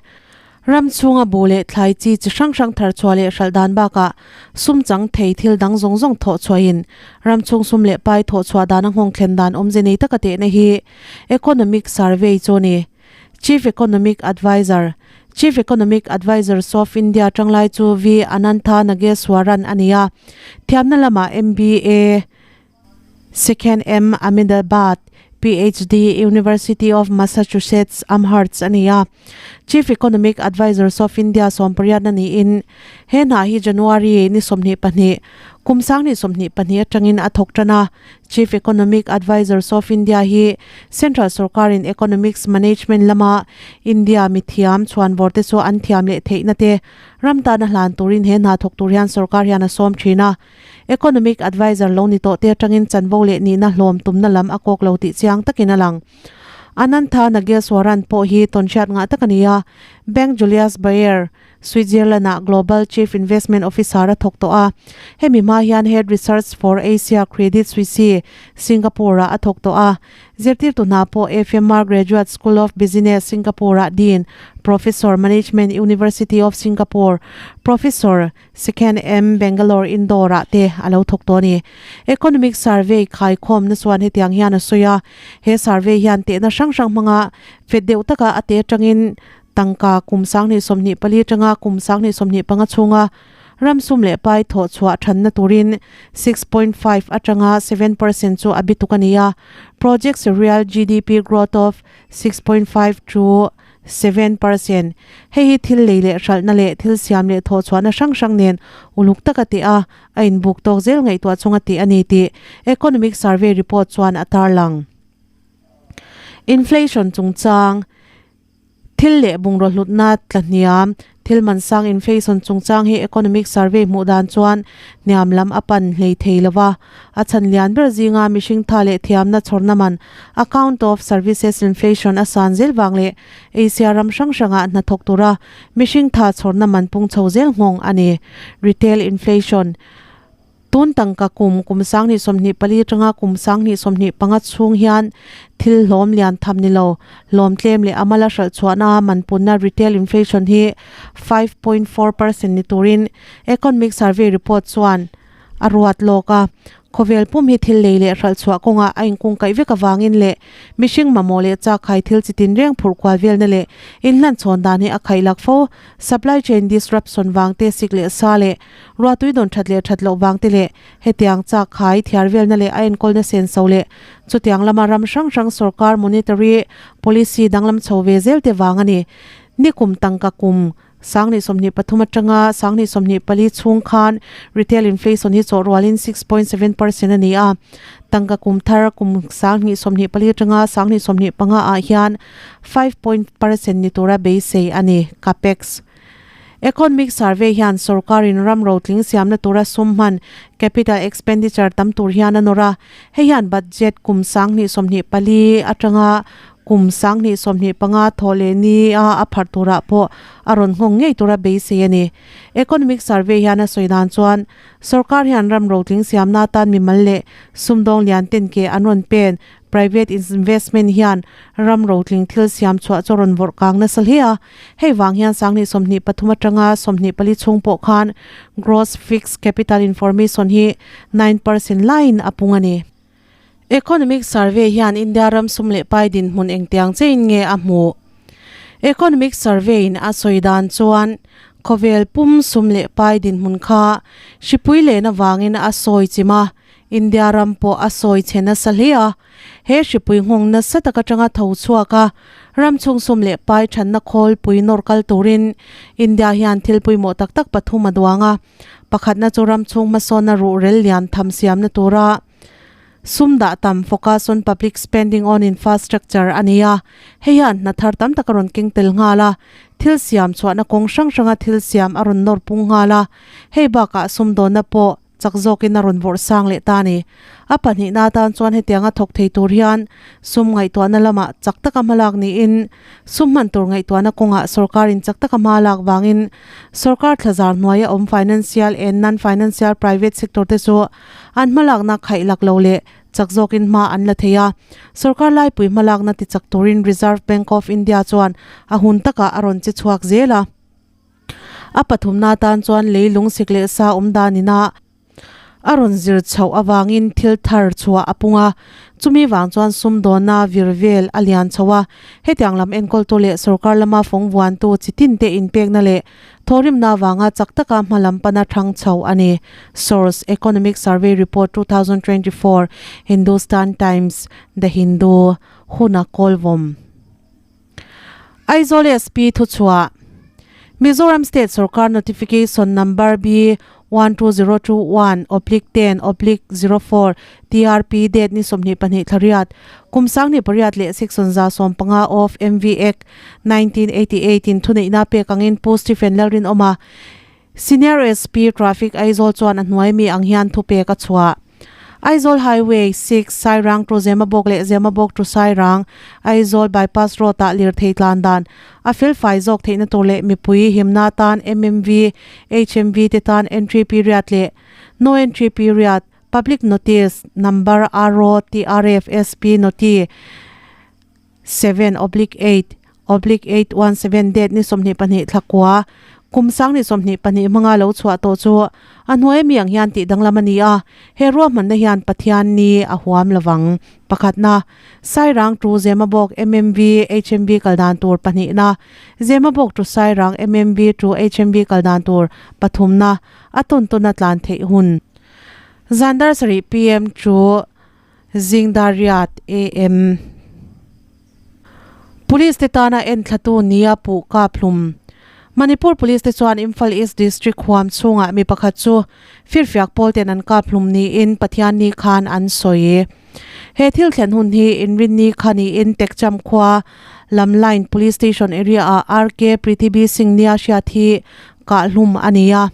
Ram chhunga bu leh thlai chi chi hrang hrang thar chhuah leh hralh dan bakah sum chang thei thil dang zawng zawng thawh chhuahin ram chhung sum leh pai thawh chhuah dana nghawng thlen dan awmze nei taka tehna hi Economic Survey chu a ni. Chief Economic Adviser Chief Economic Advisers of India tanglai chu V Anantha Nageswaran a ni a, thiamna lamah MBA, Second M Ahmedabad, PhD, University of Massachusetts, Amherst a ni a. Chief Economic Advisers of India sawmpariatna niin he hna hi January ni 22, kum 2022 atangin a thawk tan a. Chief Economic Advisers of India hi Central sorkarin Economics Management lama India mithiam chhuanvawrte chu an thiam leh theihna te ram tana hlan turin he hna thawk tur hian sorkar hian a sawm thin a. Economic Adviser lo ni tawh te atangin chanvo leh nihna hlawm tumna lam a kawk lo tih chiang takin a lang. Anantha Nageswaran pawh hi tawnhriat ngah tak a ni a, Bank Julius Baer, Switzerland-ah Global Chief Investment Officer a thawk tawh a, hemi hma hian Head Research for Asia Credit Suisse, Singapore-ah a thawk tawh a. Zirtirtu hna pawh FMR Graduate School of Business, Singapore-ah Dean, Professor, Management, University of Singapore, Professor, Second M Bangalore Indore ah te a lo thawk tawh a ni. Economic Survey khaikhawmna chuan hetiang hian a sawi a, he survey hian tehna hrang hrang hmanga fet deuh taka a te atangin tangka kum 2024 atanga kum 2025 chhunga ram sum leh pai thawh chhuah thanna turin 6.5 atanga 7% chu a bituk a ni a, projects real GDP growth of 6.5 to 7%. Hei hi thil lei leh hralhna leh thil siam leh thawhchhuahna hrang hrang nen uluk taka teh a, a inbuk tawk zel ngaihtuah chunga tih a ni tih Economic Survey report chuan a tarlang. Inflation chungchang. Thil leh bungraw hlutna tlahniam, thil man sang inflation chungchang hi economic survey hmuh dan chuan hniam lam a pan hlei thei lo va. A chhan lian ber zinga mihring tha leh thiamna chhawrna man, account of services inflation a san zel vang leh Asia ram hrang hrangah hnathawk tura mihring tha chhawrna man pung chho zel nghawng a ni. Retail inflation. Tun tangka kum, kum 2024 atanga kum 2025 chhung hian thil hlawm lian tham ni lo, hlawm tlem leh a mala hralh chhuahna man punna retail inflation hi 5.4% ni turin Economic Survey report chuan a ruat lawk a. Khawvel pum hi thil lei leh hralh chhuah kawngah a inkungkaih vek avangin leh mihring mamawh leh chak khai thil chi tinreng phurh kual velna leh inhlanchhawn dan hi a khaihlak fo. Supply chain disruption vang te sik leh sa leh Ruahtui dawn that leh that loh vang te leh hetiang chak khai thiar velna leh a enkawlna senso leh chutiang lama ram hrang hrang sorkar monetary policy danglam chho ve zel te vang a ni. Nikum tangka kum 2023 atanga 2024 chhung khan retail inflation hi chawh rualin 6.7% a ni a, tangka kum thar kum 2024 atanga 2025 ah hian 5.% ni tura beisei a ni. Capex. Economic Survey hian sorkarin ram rotling siamna tura sum hman, capital expenditure, tam tur hian a nawr a. Hei hian budget kum 2024 atanga kum 2025 thawh leh ni a a pharh turah pawh a rawn nghawng ngei tura beisei a ni. Economic Survey hian a sawi dan chuan sorkar hian ram rotling siamna atan mimal leh sumdawng lian ten ke an rawn pen Private investment hian ram rotling thil siam chhuah chu a rawn vawrh kang nasa hle a, hei vang hian 2023 atanga 24 chhung pawh khan gross fixed capital information hi 9% laiin a pung a ni. Economic survey hian India ram sum leh pai dinhmun engtiang chein nge a hmuh? Economic survey in a sawi dan chuan khawvel pum sum leh pai dinhmun kha hripui len avangin a sawi chim a, India ram pawh a sawi chhe nasa hle a, he hripui nghawng nasa tak atanga tho chhuak a, ram chhung sum leh pai thanna khawlpui nawr kal turin India hian thil pawimawh tak tak pathum a duang a, pakhatna chu ram chhung hmasawnna ruhrel lian tham siamna tura sum dah tam focus on public spending on infrastructure a ni a, hei hian hna thar tam tak a rawn keng tel nghal a, thil siam chhuahna kawng hrang hranga thil siam a rawn nawr pung nghal a, hei bakah sumdawnna pawh Chak zawkin a rawn vawrh sang leh ta a ni. A pahnihna atan chuan hetianga thawk thei tur hian sum ngaihtuahna lamah chak taka hma lak niin sum hman tur ngaihtuahna kawngah sorkarin chak taka hma lak vangin sorkar thlazar hnuaia awm financial and non-financial private sector te chu an hmalakna khaih lak lo leh chak zawkin hma an la thei a. Sorkar laipui hmalakna tichak turin Reserve Bank of India chuan a hun takah a rawn che chhuak zel a. A pathumna atan chuan leilung sik leh sa awm dan ina a rawn zir chhoh avangin thil thar chhuah a pung a, chumi vang chuan sumdawnna vir vel a lian chho a. Hetiang lam enkawltu leh sorkar lama fawng vuantu chi tinte inpekna leh thawhrimna avanga chak taka hma lam pana thang chho a ni. Source, Economic Survey Report 2024, Hindustan Times, The Hindu, Huna Kawlvawm. Aizawl SP thuchhuah, Mizoram State Sorkar Notification Number B12021/10/04 TRP Date ni 22 Thlariat, kum 28 leh Section 115 of MV Act 1988 in thuneihna pek angin Pu Stephen Lalrinawma, Senior SP Traffic Aizawl chuan a hnuai mi ang hian thupek a chhuah. Aizawl Highway 6, Sairang to Zemabawk leh Zemabawk to Sairang, Aizawl Bypass Road ah lirthei tlan dan a felfai zawk theihna tur leh mipui himna tan MMV, HMV te tan entry period leh no entry period, Public Notice Number RO TRF SP Noti 7/8/817 date ni 22 thla kua kum 2022 hmanga lo chhuah tawh chu a hnuai mi ang hian tih danglam a ni a, he ruahmanna hian Pathian ni a huam lovang. Pakhatna, Sairang to Zemabawk MMV HMV kal dan tur pahnihna, Zemabawk to Sairang MMV to HMV kal dan tur pathumna, a tawn tawna tlan theih hun. Zan dar sarih PM to Zingdariat AM. Police te tana enthlatu nia puh kap hlum. Manipur Police te chuan Imphal East District huam chhungah mi pakhat chu firfiak pawl ten an kap hlum niin Pathianni khan an sawi. He thil thlen hun hi Inrinni kha niin Tekcham khua lam Line Police Station area ah RK Prithibi Singh nia hriat hi kah hlum a ni a.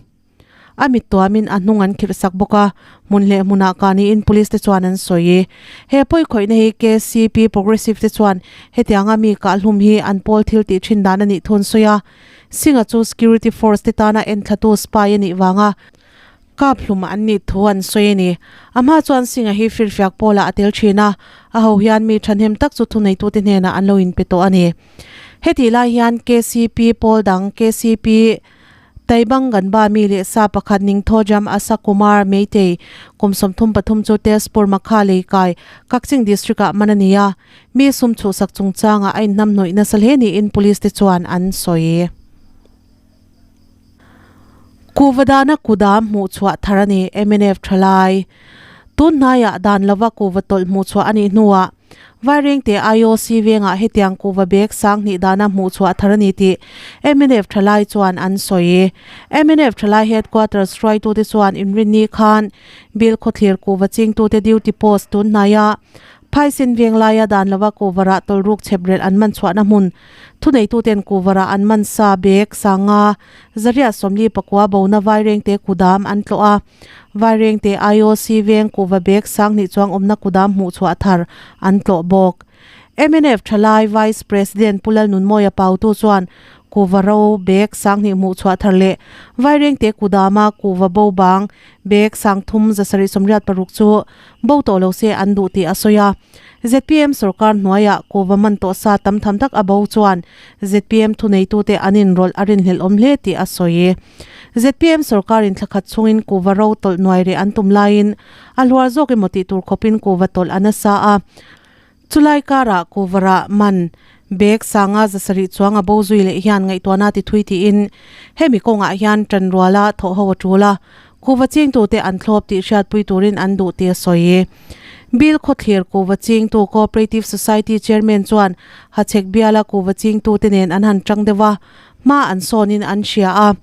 A mit tuamin a hnung an khirh sak bawk a, hmun leh hmunah kah niin Police te chuan an sawi. He pawi khawihna hi KCP Progressive te chuan hetianga mi kah hlum hi an pawl thil tih thin dan a nih thu an sawi a. Singh-a chu Security Force te tana enthlatu spy a nih vanga kap hlum an nih thu an sawi a ni. A hma chuan Singh-a hi firfiak pawlah a tel thin a, a ho hian mi thahnem tak chu thuneitute hnenah an lo inpe tawh a ni. Hetih lai hian KCP pawl dang KCP Taibang Ganba mi leh sa pakhat Ningthojam Asa Kumar Meitei kum 33 chu Tezpur Makha lei kai Kakching District ah man a ni a, mi sum chhuhsak chungchangah a inhnamhnawih nasa hle niin Police te chuan an sawi. Kuhva dana kudam hmuhchhuah thar a ni, mnf thalai. Tun hnaiah dan lova kuhva tawlh hmuhchhuah a nih hnuah Vairengte IOC vengah hetiang kuhva bag sang hnih dana hmuhchhuah thar a ni tih mnf thalai chuan an sawi. Mnf thalai headquarters hruaitute chuan inrinni khan Bill khawthlir kuhva chingtute duty post tun hnaia Phaisen veng laia dan lova kuhva rah tawlruk chheprelh an man chhuahna hmun thuneituten kuhva rah an man sa bag sanga zariat 49 bona Vairengte kudam an tlawh a. Vairengte IOC veng kuhva bag sanghnih chuang awmna kudam hmuhchhuah thar an tlawh bawk. Mnf thalai Vice President Pu Lalnunmawia Pautu chuan kuhva ro bag sanghnih hmuhchhuah thar leh Vairengte kudama kuhva bo bang bag sangthum 786 chu bo tawh lo se an duh tih a sawi a. Zpm sorkar hnuaiah kuhva man tawh sa tam tham tak a bo chuan zpm thuneitute an inrawlh a rinhlelh awm hle tih a sawi. Zpm sorkarin thla khat chungin kuhva ro tawlh nuai reh an tum laiin a hluar zawk emaw tih tur khawpin kuhva tawlh a nasa a. Chulai karah kuhva rah man bag sanga 700 chuang a bo zui leh hian ngaihtuahna ti thui tiin hemi kawngah hian tanruala thawh ho a tul a, kuhva chingtute an thlawp tih hriatpui turin an duh tih a sawi. Bill Khawthlir kuhva chingtu Cooperative Society Chairman chuan Hachhek biala kuhva chingtute nen an han tang deuh a, Hma an sawnin an hria a,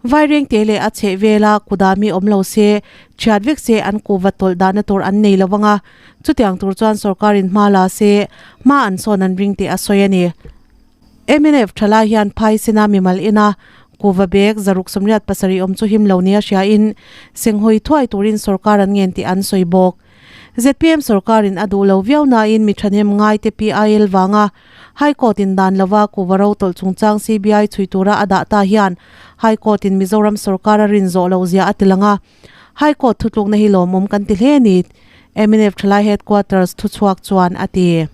Vairengte leh a chheh vela kudami awm lo se, thiat vek se an kuhva tawlh dahna tur an nei lo vang a, chutiang tur chuan sorkarin hma la se, hma an sawn an ring tih a sawi a ni. Mnf thalai hian phaisena mimal ina kuhva bag 687 awm chu him lo nia hriain senghawi thuai turin sorkar an ngen tih an sawi bawk. Zpm sorkarin a duh lo viau nain mi thahnem ngaite PIL vanga High Court in dan lova kuhva ro tawlh chungchang CBI chhui tura a dah ta hian High Court in Mizoram sorkar a rin zawh loh zia a ti lang a. High Court thutlukna hi lawmawm kan ti hle a ni, mnf thalai headquarters thuchhuak chuan a ti.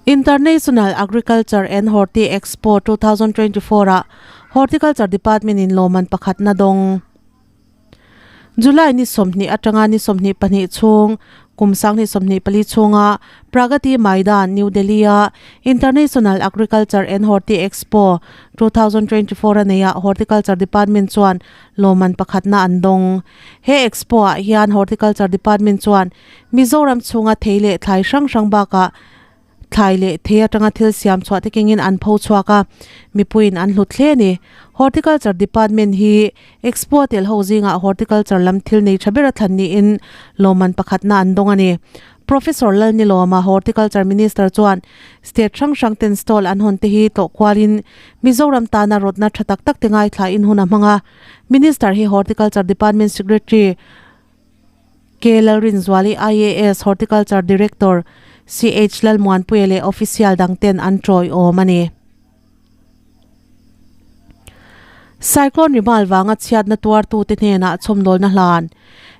International Agriculture and Horti Expo 2024 ah Horticulture Department in lawmman pakhatna dawng. July ni 20 atanga ni 22 chhung kum 2024 chhunga Pragati Maidan, New Delhi-a International Agriculture and Horti Expo 2024 a neihah Horticulture Department chuan lawmman pakhatna an dawng. He Expo-ah hian Horticulture Department chuan Mizoram chhunga thei leh thlai hrang hrang bakah Thlai leh thei atanga thil siam chhuah te kengin an pho chhuak a, mipuiin an hlut hle a ni. Horticulture Department hi Expo a tel ho zingah Horticulture lam thil nei tha ber a thlan niin lawmman pakhatna an dawng a ni. Professor Lalnilawma, Horticulture Minister chuan State hrang hrang ten stall an hawn te hi tlawh kualin Mizoram tana rawtna tha tak tak te ngaithlain hun a hmang a. Minister hi Horticulture Department Secretary, K. Lalrinzuali, IAS, Horticulture Director, CH Lalmuanpuia leh official dang ten an tawiawm a ni. Cyclone Rimal vanga chhiatna tuartute hnenah chhawmdawlna hlan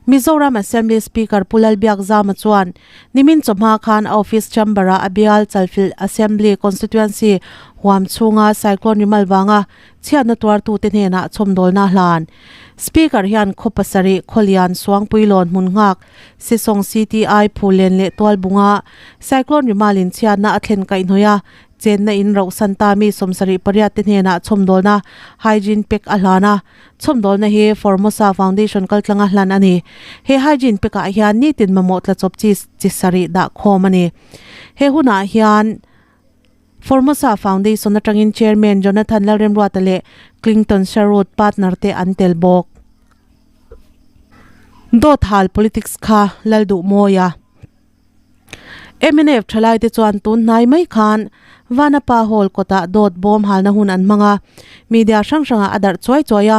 Mizoram Assembly Speaker Pu Lalbiakzama chuan nimin chawhma khan a office chamber-ah a bial Chalfilh Assembly Constituency huam chhunga Cyclone Rimal vanga chhiatna tuartute hnenah chhawmdawlna hlan. Speaker hian khaw pasarih, Khawlian, Suangpuilawn, Hmunghak, Sesawng CTI, Phulen leh Tualbunga Cyclone Rimalin chhiatna a thlen kaihhnawih a, chenna in rauhsan ta mi 78 te hnenah chhawmdawlna Hygiene Pack a hlan a, chhawmdawlna hi Formosa Foundation kaltlanga hlan a ni. He Hygiene Pack ah hian nitin mamawh tlachawp chi chi sarih dah khawm a ni. He hunah hian. Formosa Foundation atangin Chairman Jonathan Lalremruata leh Clinton Sherwood partner te an tel bawk. Dawt hal politics kha lal duh mawi a. Mnf thalaite chuan tun hnai mai khan Vanapa Hall kawtah dawt bawm halna hun an hmang a, media hrang hrangah a darh chuai chuai a.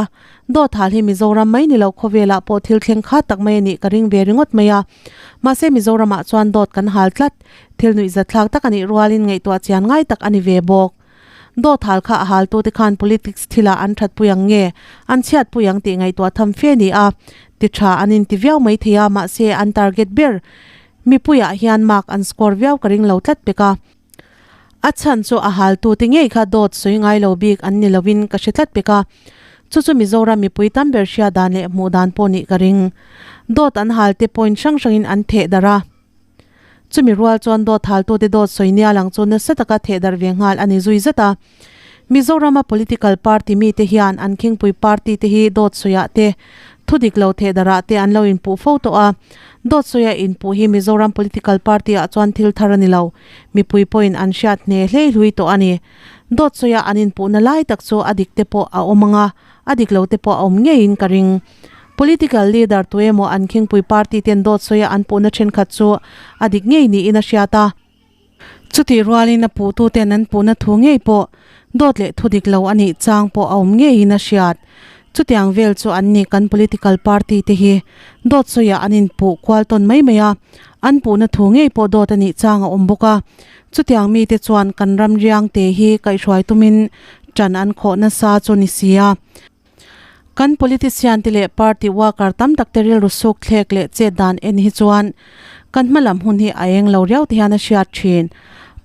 Dawt hal hi Mizoram mai ni lo khawvelah pawh thil thleng kha tak mai a nih ka ring ve ringawt mai a. Mahse Mizoramah chuan dawt kan hal tlat, thil nuihzatthlak tak a nih rualin ngaihtuah chian ngai tak a ni ve bawk. Dawt hal kha a haltute khan politics thilah an thatpui ang nge, an chhiatpui ang tih ngaihtuah tham fe ni a, ti tha an inti viau mai thei a, mahse an target ber mipuiah hian mark an score viau ka ring lo tlat pek a. A chhan chu a haltute ngei kha dawt sawi ngai lo bik an ni lovin ka hre tlat pek a, chu chu Mizoram mipui tam ber hria dan leh hmuh dan pawh nih ka ring. Dawt an halte point hrang hrangin an theh darh a. Chumi rual chuan dawt haltute dawt sawi nia lang chu nasa taka theh darh ve nghal a ni zui zat a. Mizorama political party mite hian an khingpui party te hi dawt sawiah te, thu dik lo theh darhah te an lo inpuh fo tawh a. Dawt sawia inpuh hi Mizoram political party ah chuan thil thar a ni lo. Mipui pawhin an hriat hne hlei hlui tawh a ni. Dawt sawia an inpuhna lai tak chu a dik te pawh a awm ang a, a dik lo te pawh a awm ngeiin ka ring. Political leader tuemaw an khingpui party ten dawt sawia an puhna thenkhat chu a dik ngei niin a hriat a. Chutih rualin a puhtuten an puhna thu ngei pawh dawt leh thu dik lo a nih chang pawh a awm ngeiin a hriat. Chutiang vel chu an ni kan political party te hi dawt sawiah an inpuh kual tawn mai mai a, an puhna thu ngei pawh dawt a nih chang a awm bawk a. Chutiang mite chuan kan ram riangte hi kaihhruai tumin ṭan an khawh nasa chu ni si a. Kan politician te leh party worker tam tak te rilru suk thlek leh chet dan en hi chuan kan hma lam hun hi a eng lo riau te hian a hriat thin.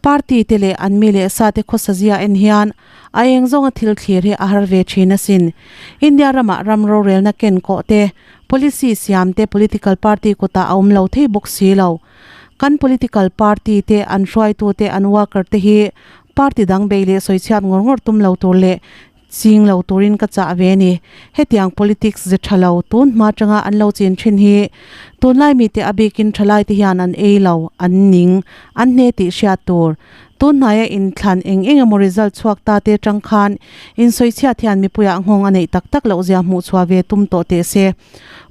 Party te leh an mi leh sa te khawsa zia en hian a eng zawnga thil thlir hi a har ve thin asin. India ramah ram rorelna ken kawh te, policy siam te political party kutah a awm lo thei bawk si lo. Kan political party te, an hruaitu te, an worker te hi party dang bei leh sawichhiat ngawr ngawr tum lo tur leh Ching lo turin ka chah ve ni. Hetiang politics ze tha lo tun hma atanga an lo chin thin hi tunlai mite a bikin thalai te hian an ei lo, an ning, an hne tih hriat tur. Tun hnaia inthlan eng eng emaw result chhuak ta te atang khan insawichhiat hian mipuiah nghawng a neih tak tak loh zia hmuh chhuah ve tum tawh teh se.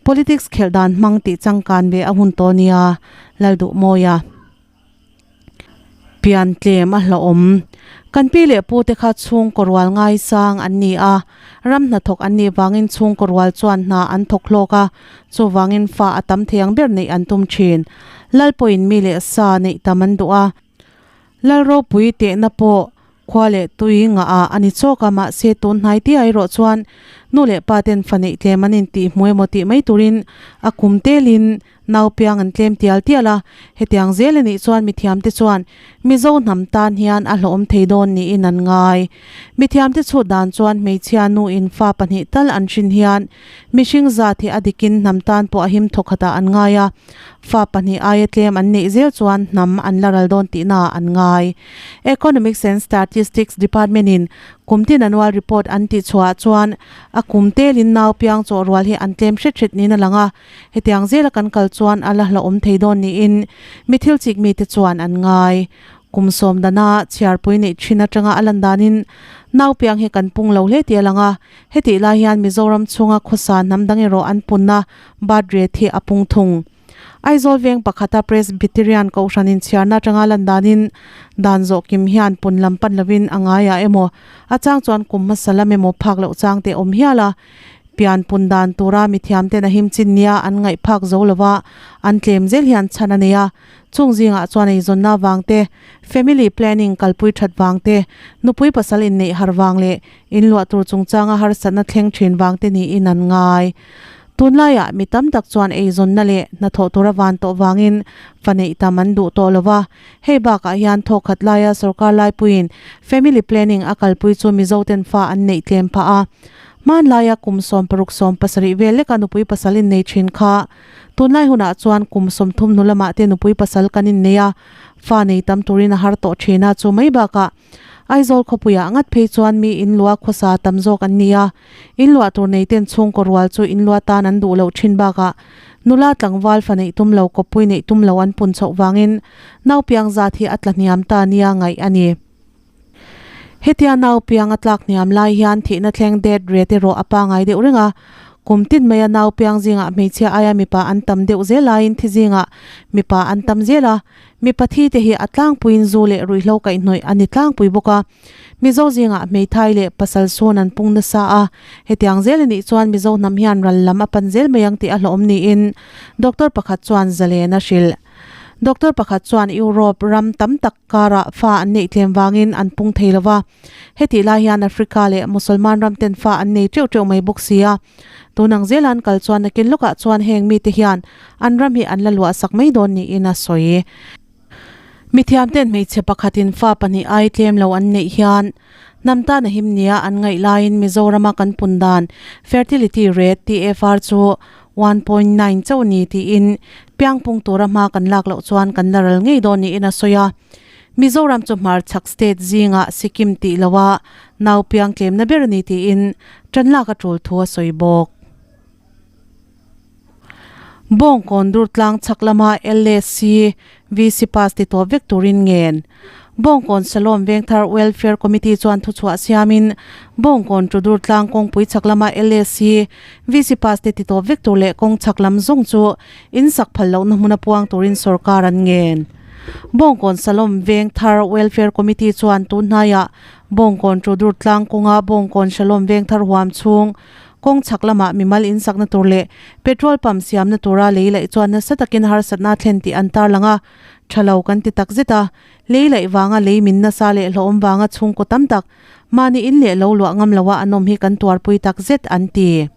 Politics khelh dan hmang tih changkan ve a hun tawh nia, Lalduhmawia. Pian tlem a hlauhawm. Kan pi leh pu te kha chhungkaw rual ngaisang an ni a, ram hnathawk an nih vangin chhungkaw rual chuan hna an thawk hlawk a, chuvangin fa a tam thei ang ber neih an tum thin. Lal pawhin mi leh sa neih tam an duh a. Lal ropui tehna pawh Khua leh tui ngah ah a ni chawk a, mahse tun hnai tia erawh chuan nu leh pa ten fa neih tlem an intih hmu emaw tih mai turin a kum telin nau piang an tlem tial tial a, hetiang zel a nih chuan mithiamte chuan Mizo hnam tan hian a hlawhawm thei dawn niin an ngai. Mithiamte chhut dan chuan hmeichhia nu in fa pahnih tal an hrin hian mihring zat hi a dikin hnam tan pawh a him thawkhatah an ngai a, fa pahnih aia tlem an neih zel chuan hnam an la ral dawn tihnaah an ngai. Economics and Statistics Department in kum tin annual report an tih chhuah chuan a kum telin nau piang chaw rual hi an tlem hret hret niin a lang a, hetiang zela kan kal chuan a la hlauhawm thei dawn niin mi thil chik mite chuan an ngai. Kum sawm dana chhiarpui neih thin atanga a lan danin nau piang hi kan pung lo hle tih a lang a, hetih lai hian Mizoram chhunga khawsa hnam dang erawh an punna birth rate hi a pung thung. Aizawl veng pakhata Presbyterian Kohhran inchhiarna atanga lan danin dan zawh kim hian pun lam pan lovin a ngaiah emaw a chang chuan kum hmasa lam emaw phak loh chang te awm hial a, pian pun dan tura mithiam ten a him chin nia an ngaih phak zo lova an tlem zel hian chhan a nei a, chung zingah chuan eizawnna vang te, family planning kalpui that vang te, nupui pasal inneih har vang leh inluah tur chungchanga harsatna thleng thin vang te niin an ngai. Tunlaiah mi tam tak chuan eizawnna leh hnathawh tura van tawh vangin fa neih tam an duh tawh lo va, hei bakah hian thawkhat laia sorkar laipuiin family planning a kalpui chu Mizoten fa an neih tlem phah a. Hmanlaia kum 16 17 vel leka nupui pasal innei thin kha tunlai hunah chuan kum 30 hnu lamah te nupui pasal kan innei a, fa nei tam turin a har tawh thin a, chu mai bakah Aizawl khawpuiah ngat phei chuan mi inlua khawsa tam zawk an ni a, inluah tur nei ten chhungkaw rual chu inlua tan an duh loh thin bakah nula tlangval fa neih tum lo kawppui neih tum lo an pun chhoh vangin naupiang zat hi a tla hniam ta nia ngaih a ni. Hetia naupiang a tlak hniam lai hian thihna thleng det ret erawh a pangai deuh reng a. Kum tin maia nau piang zingah hmeichhia aia mipa an tam deuh zel laiin thi zingah mipa an tam zel a, mipa thi te hi a tlangpuiin zu leh ruihhlo kaihhnawih a ni tlangpui bawk a. Mizo zingah hmeithai leh pasal sawn an pung nasa a, hetiang zel a nih chuan Mizo hnam hian ral lam a pan zel mai ang tih a hlawhawm niin Doctor pakhat chuan zalen a hrilh. Doctor pakhat chuan Europe ram tam tak karah fa an neih tlem vangin an pung thei lo va, hetih lai hian Africa leh Musulman ram ten fa an nei teuh teuh mai bawk si a. Tun ang zel an kal chuan nakin lawkah chuan heng mite hian an ram hi an la luah sak mai dawn niin a sawi. Mithiam ten hmeichhe pakhatin fa pahnih ai tlem lo an neih hian hnam tan a him nia an ngaih laiin Mizorama kan pun dan fertility rate, TFR, chu 1.9 chauh ni tiin piangpung tura hma kan lak loh chuan kan la ral ngei dawn niin a sawi a. Mizoram chu hmarchhak state zingah Sikkim tih loha nau piang tlemna ber a ni tiin tan lak a tul thu a sawi bawk. Bawngkawn Durtlang chhak lama LAC VC pass ti tawp vek turin ngen. Bawngkawn Salom Vengthar Welfare Committee chuan thuchhuah siamin Bawngkawn chu Durtlang kawngpui chhak lama LAC VC pass te ti tawp vek tur leh kawng chhak lam zawng chu in sak phal lohna hmuna puang turin sorkar an ngen. Bawngkawn Salom Vengthar Welfare Committee chuan tunhnaiah Bawngkawn chu Durtlang kawnga Bawngkawn Shalom Vengthar huam chhung Kawng chhak lamah mimal in sakna tur leh petrol pump siamna tura lei laih chuan nasa takin harsatna a thlen tih an tarlang a, tha lo kan ti tak zet a. Lei laih vanga lei min nasa leh hlawhawm vanga chhungkaw tam tak mahni in leh lo luah ngam loa an awm hi kan tuarpui tak zet an ti.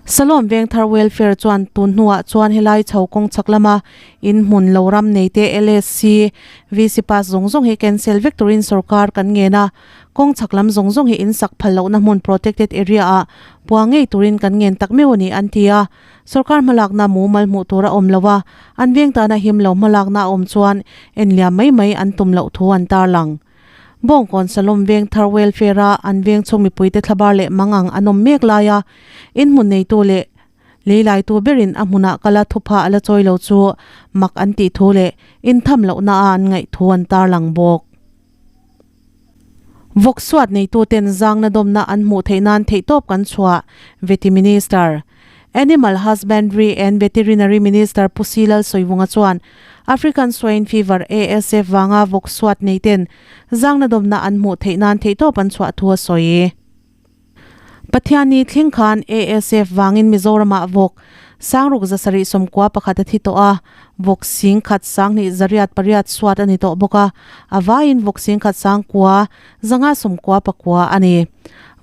Salom Vengthar Welfare chuan tun hnuah chuan helai chho kawng chhak lama in hmun lo ram neite LSC VC pass zawng zawng hi cancel vek turin sorkar kan ngen a. Kawng chhak lam zawng zawng hi in sak phal lohna hmun protected area ah pua ngei turin kan ngen tak meuh a ni an ti a. Sorkar hmalakna mumal hmuh tur a awm lo a, an veng tana him lo hmalakna a awm chuan en liam mai mai an tum loh thu an tarlang. Bawngkawn Salom veng thar welfare a an veng chhung mipuite thlabar leh mangang an awm mek laia in hmun neitu leh Leilaitu berin a hmunah kala thupha a la chawi lo chu mak an tih thu leh intham lohna a an ngaih thu an tarlang bawk. Vawksuat neituten zangna dawmna an hmuh theih nan theihtawp kan chhuah, Vety Minister. Animal Husbandry and Veterinary Minister Pu Silal Sawivunga chuan African Swine Fever, ASF, vanga vawksuat neiten zangna dawmna an hmuh theih nan theihtawp an chhuah thu a sawi. Pathianni thleng khan ASF vangin Mizoramah vawk sangruk zasarih sawmkua pakhat a thi tawh a, vawk sing khat sanghnih zariat pariat suat a ni tawh bawk a, a vaiin vawk sing khat sangkua zanga sawmkua pakua a ni.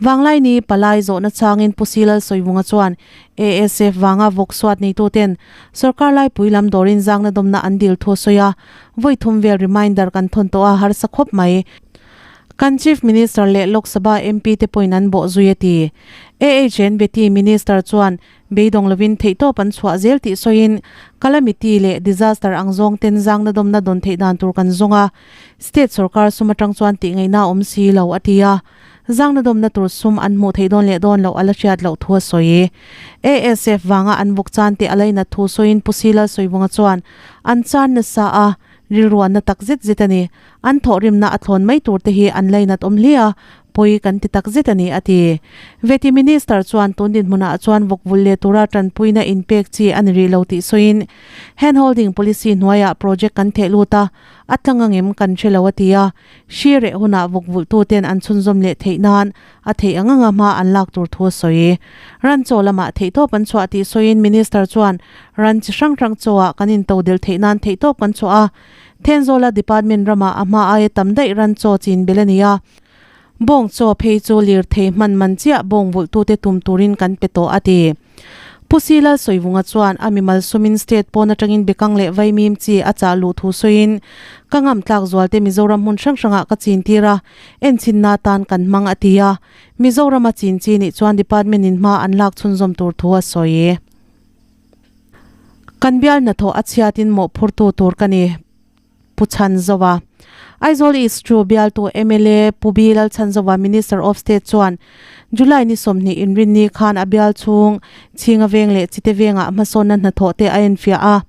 Vanglaini palai zawhna changin Pu Silal Sawivunga chuan ASF vanga vawk suat neituten sorkar laipui lam dawrin zangna dawmna an dil thu a sawi a, vawi thum vel reminder kan thawn tawh a harsa khawp mai. Kan Chief Minister leh Lok Sabha MP te pawhin an bawh zui a ti. AHN Beti Minister chuan beidawng lovin theihtawp an chhuah zel tih sawiin Calamity leh Disaster ang zawng ten zangna dawmna dawn theih dan tur kan zawng a, State sorkar sum atang chuan tih ngaihna a awm si lo a ti a. Zangna dawmna tur sum an hmuh theih dawn leh dawn loh a la hriat loh thu a sawi. ASF vanga an vawk chan teh a lainat thu sawiin Pu Silal Sawivunga chuan an chan nasa a, rilruanna tak zet zet a ni. An thawhrimna a thlawn mai tur te hi an lainat awm hle a, pawi kan ti tak zet a ni, a ti. Veti Minister chuan tun dinhmunah chuan vawkvul leh tura tanpuina inpek chi a ni rih lo tih sawiin, Hand holding policy hnuaiah project kan theh lut a, a tlang angem kan hre lo a ti a, hri reh hunah vawkvulhtuten an chhunzawm leh theih nan a theih ang anga hma an lak tur thu a sawi. Ran chaw lamah theihtawp an chhuah tih sawiin Minister chuan ran chi hrang hrang chawah kan intodelh theih nan theihtawp kan chhuah a, Thenzawla department ramah a hma aia tam daih ran chaw chin bel a ni a, bawng chaw phei chu lirthei hman man chiah bawng vulhtute tum turin kan pe tawh a ti. Pu Silal Sawivunga chuan a mimal sumin state pawn atangin bekang leh vaimim chi a chah luh thu sawiin, Ka ngam tlak zualte Mizoram hmun hrang hrangah ka chin tir a, enchinna atan kan hmang a ti a, Mizorama chin chi nih chuan department in hma an lak chhunzawm tur thu a sawi. Kan bial hnathawh a chhiatin mawhphurtu tur ka ni, Pu Chhanzova. Aizawl East chu bialtu mla Pu B Lalchhanzova Minister of State chuan July ni 20 inrinni khan a bial chhung Chhinga Veng leh Chite Vengah hmasawnna hnathawh te a enfiah a.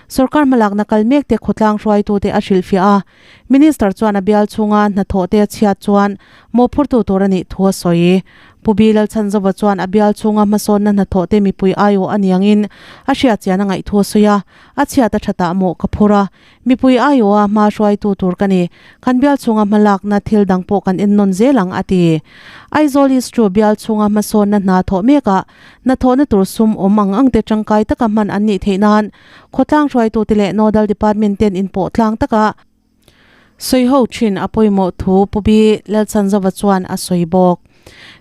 Sorkar hmalakna kal mek te khawtlang hruaitute a hrilhfiah a. Minister chuan a bial chhunga hnathawh te a chhiat chuan mawhphurtu tur a nih thu a sawi. Pu Bi Lalchhanzova chuan a bial chhunga hmasawnna hnathawh te mipui aiawh a niangin a hriatchian a ngaih thu a sawi a, a chhiat a thatah mawh ka phur a, mipui aiawha hma hruaitu tur ka ni, kan bial chhunga hmalakna thil dang pawh kan ennawn zel ang a ti. Aizawl East chu bial chhunga hmasawnna hna thawh mekah hnathawhna tur sum awm ang ang te tangkai taka hman an nih theih nan khawtlang hruaitute leh Nodal Department ten inpawh tlang taka Sawiho thin a pawimawh thu Pu Bi Lalchanzova chuan a sawi bawk.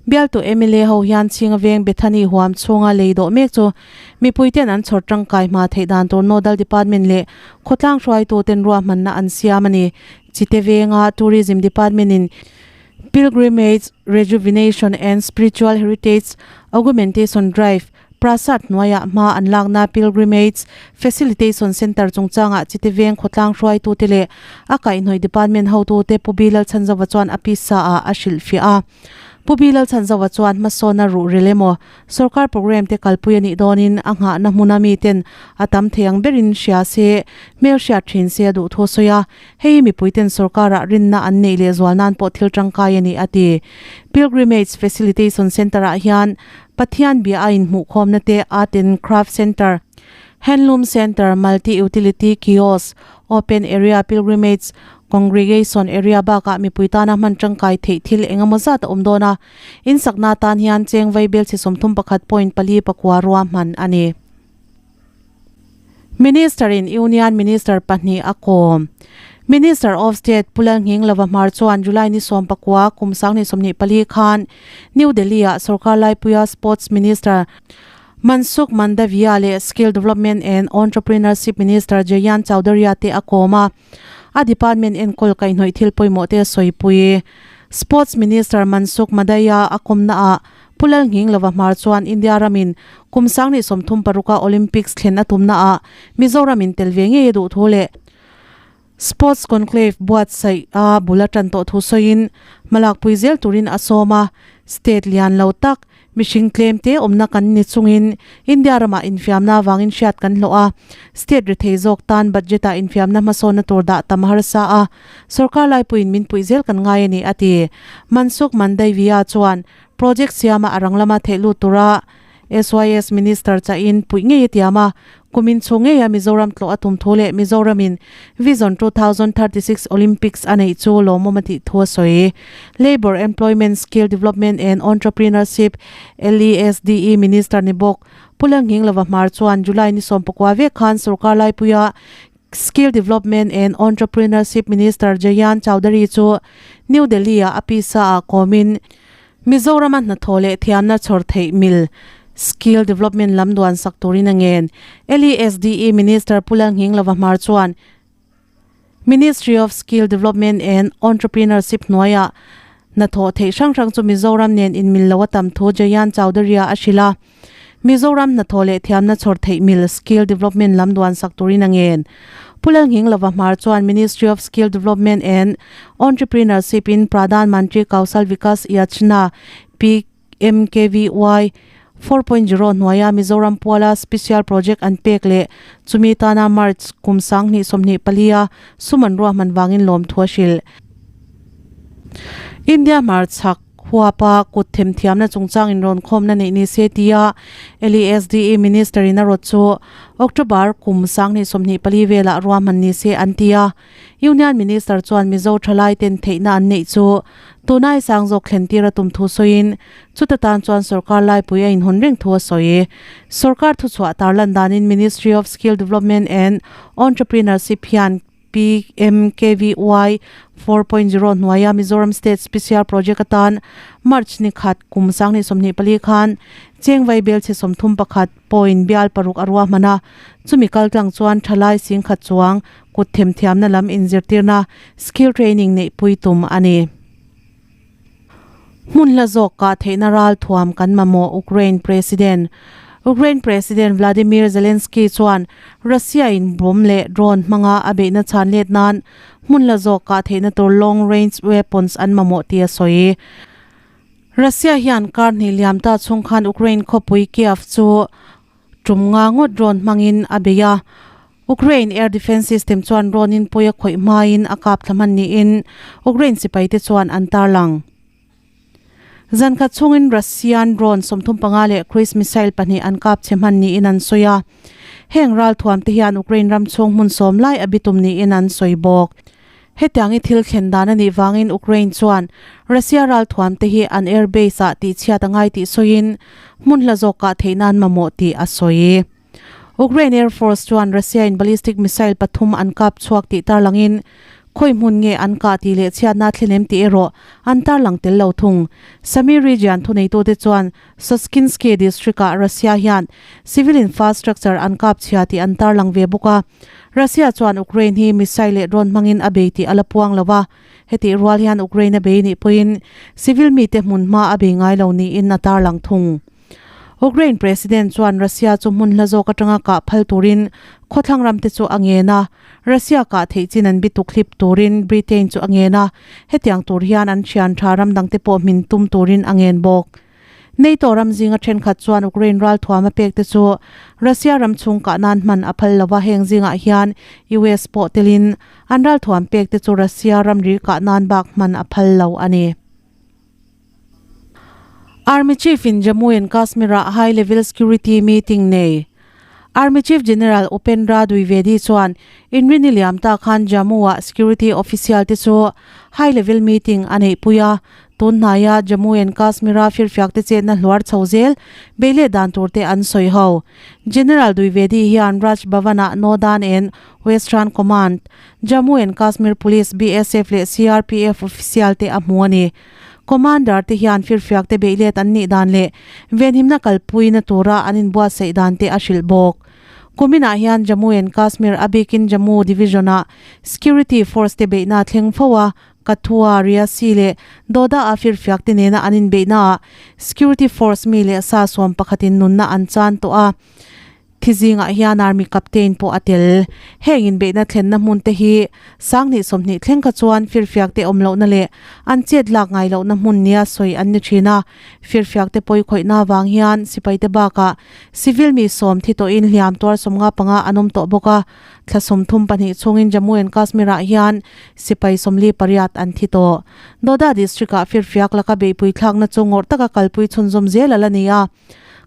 Bialtu mla ho hian Chhinga Veng Bethany huam chhunga lei dawh mek chu mipuiten an chhawr tangkai hma theih dan tur Nodal Department leh khawtlang hruaituten ruahmanna an siam a ni. Chite Venga Tourism Department in Pilgrimage Rejuvenation and Spiritual Heritage Augmentation Drive Prasad hnuaiah hma an lakna Pilgrimage Facilitation Centre chungchangah Chite Veng khawtlang hruaitute leh a kaihhnawih department hotute Pu Bi Lalchhanzova chuan a pisa ah a hrilhfiah a. Pu Bi Lalchhanzova chuan hmasawnna ruh ril emaw sorkar programme te kalpui a nih dawnin a nghahna hmuna miten a tam thei ang berin hria se, hmel hriat thin se a duh thu a sawi a. Hei hi mipuiten sorkarah rinna an neih leh zual nan pawh thil tangkai a ni a ti. Pilgrimage Facilitation Centre ah hian Pathian bia a inhmuhkhawmna te Art and Craft Centre, Handloom Centre, Multi Utility Kiosk, Open Area Pilgrimage Congregation Area bakah mipui tana hman tangkai theih thil eng emaw zat a awm dawn a, insakna atan hian cheng vaibel chhe 31.4 rua hman a ni. Minister in Union Minister pahnih a kawm. Minister of State Pu Lalnghing Lova Hmar chuan July ni 19 kum 2024 khan New Delhi ah Sorkar Laipuia Sports Minister Mansukh Mandaviya leh Skill Development and Entrepreneurship Minister Jayant Chaudhary te a kawm a. A department enkawl kaihhnawih thil pawimawh te a sawipui. Sports Minister Mansukh Madaiya a kawmna ah Pu Lalnghing Lova Hmar chuan India ramin kum 2036 a Olympics thlen a tumna ah Mizoramin tel ve ngei a duh thu leh Sports Conclave buatsaih a bul a tan tawh thu sawiin hmalakpui zel turin a sawm a, state lian lo tak mihring tlem te awmna kan ni chungin India ramah infiamna avangin hriat kan hlawh a, state rethei zawk tan budget ah infiamna hmasawnna tur dah tam harsa a, sorkar laipuiin min puih zel kan ngai a ni a ti. Mansukh Mandaviya chuan Project siama a rang lama theih lut tura SYS Minister chahin puih ngei a tiam a, kumin chhung ngeia Mizoram tlawh a tum thu leh Mizoramin Vision 2036 Olympics a neih chu lawmawm a tih thu a sawi. Labour, Employment, Skill Development and Entrepreneurship, LESDE, Minister ni bawk Pu Lalnghing Lova Hmar chuan July ni 19 vek khan sorkar laipuia Skill Development and Entrepreneurship Minister Jayant Chaudhary chu New Delhi-ah a pisa-ah kawmin Mizorama hnathawh leh thiamna chhawr theih mil skill development lam duan sak turin a ngen. LESDE Minister Pu Lalnghing Lova Hmar chuan Ministry of Skill Development and Entrepreneurship hnuaiah hnathawh theih hrang hrang chu Mizoram nen inmil lo a tam thu Jayant Chaudhary-a a hrilh a. Mizoram hnathawh leh thiamna chhawr theih mil skill development lam duan sak turin a ngen. Pu Lalnghing Lova Hmar chuan Ministry of Skill Development and Entrepreneurship in Pradhan Mantri Kaushal Vikas Yojana, PMKVY, 4.0 hnuaia Mizoram puala special project an pek leh chumi tana March kum 2024 a sum an ruahman vangin lawmthu a hrilh. India hmarchhak Huapa kut themthiamna chungchang inrawnkhawmna neih ni se tia LESDE Minister in a rawt chu October kum 2024 velah ruahman ni se an ti a. Union Minister chuan Mizo thalai ten theihna an neih chu tunai sang zawk thlen tir a tum thu sawiin chuta tan chuan sorkar laipui a inhawn reng thu a sawi. Sorkar thuchhuah tarlan danin Ministry of Skill Development and Entrepreneurship hian PMKVY 4.0 hnuaia Mizoram State Special Project atan March ni khat kum 2024 khan Chengvai Belchhe 31 point bial paruk a ruahman a, chumi kaltlang chuan thalai singkhat chuang kut themthiamna lam inzirtirna skill training neihpui tum a ni. Hmun hla zawk kah theihna ral thuam kan mamawh Ukraine President Ukraine President Vladimir Zelensky chuan Russia in bomb leh drone hmanga a beihna chhan let nan hmun hla zawk kah theihna tur long range weapons an mamawh tih a sawi. Russia hian kar hnih liam ta chhung khan Ukraine khawpui Kiev chu tum nga ngawt drone hmangin a bei a. Ukraine air defence system chuan drone in pawi a khawih hmain a kap thla hman niin Ukraine sipaite chuan an tarlang. Zan khat chhungin Russian drone 35 leh cruise missile pahnih an kap chhe hman niin an sawi a. Heng ralthuam te hian Ukraine ram chhung hmun sawm lai a bitum niin an sawi bawk. Hetiang i thil thlen dan a nih vangin Ukraine chuan Russia ralthuam te hi an air base ah tihchhiat a ngai tih sawiin hmun hla zawk kah theih nan mamawh tih a sawi. Ukraine Air Force chuan Russia in ballistic missile pathum an kap chhuak tih tarlangin khawi hmun nge an kah tih leh chhiatna thlen em tih erawh an tarlang tel lo thung. Sami region thuneitute chuan Soskinskiy district ah Russia hian civil infrastructure an kap chhia tih an tarlang ve bawk a. Russia chuan Ukraine hi missile leh drone hmangin a bei tih a la puang lo a, hetih rual hian Ukraine a bei nih pawhin civil mite hmunhma a bei ngai lo niin a tarlang thung. Ukraine President chuan Russia chu hmun hla zawk atanga kah phal turin khawthlang ramte chu a ngen a, Russia kah theih chin an bituk hlip turin Britain chu a ngen a, hetiang tur hian an thian tha ram dangte pawh hmin tum turin a ngen bawk. NATO ram zinga thenkhat chuan Ukraine ralthuam a pek te chu Russia ram chhung kah nan hman a phal lova, heng zingah hian US pawh telin an ralthuam pek te chu Russia ramri kah nan bak hman a phal lo a ni. Army Chief in Jammu and Kashmir ah High Level Security Meeting nei. Army Chief General Upendra Dwivedi chuan inrini liam ta khan Jammu ah security official te chu high level meeting a neih pui a, tun hnaia Jammu and Kashmir a firfiak te chetna hluar chho zel bei leh dan tur te an sawi ho. General Dwivedi hian Raj Bhavan ah Northern and Western Command, Jammu and Kashmir Police, BSF leh CRPF official te a hmu a ni. Commander te hian firfiak te beih let an nih dan leh venhimna kalpuina tura an inbuatsaih dan te a hrilh bawk. Kuminah hian Jammu and Kashmir a bikin Jammu Division-ah security force te beihna a thleng fo a, Kathua, Reasi leh Doda-a firfiak te nena an inbeihnaah security force mi leh sa sawm pakhatin nunna an chan tawh a. Thi zingah hian Army Captain pawh a tel. Heng inbeihna thlenna hmun te hi 20 20 thleng kha chuan firfiak te awm lohna leh an chet lak ngai lohna hmun nia sawi an ni thin a. Firfiak te pawi khawihna avang hian sipai te bakah civil mi sawm thi tawhin hliam tuar 55 an awm tawh bawk a. Thla 32 chhungin Jammu and Kashmir ah hian sipai 48 an thi tawh. Doda district ah firfiak laka beihpui thlakna chu ngawrh taka kalpui chhunzawm zel a la ni a.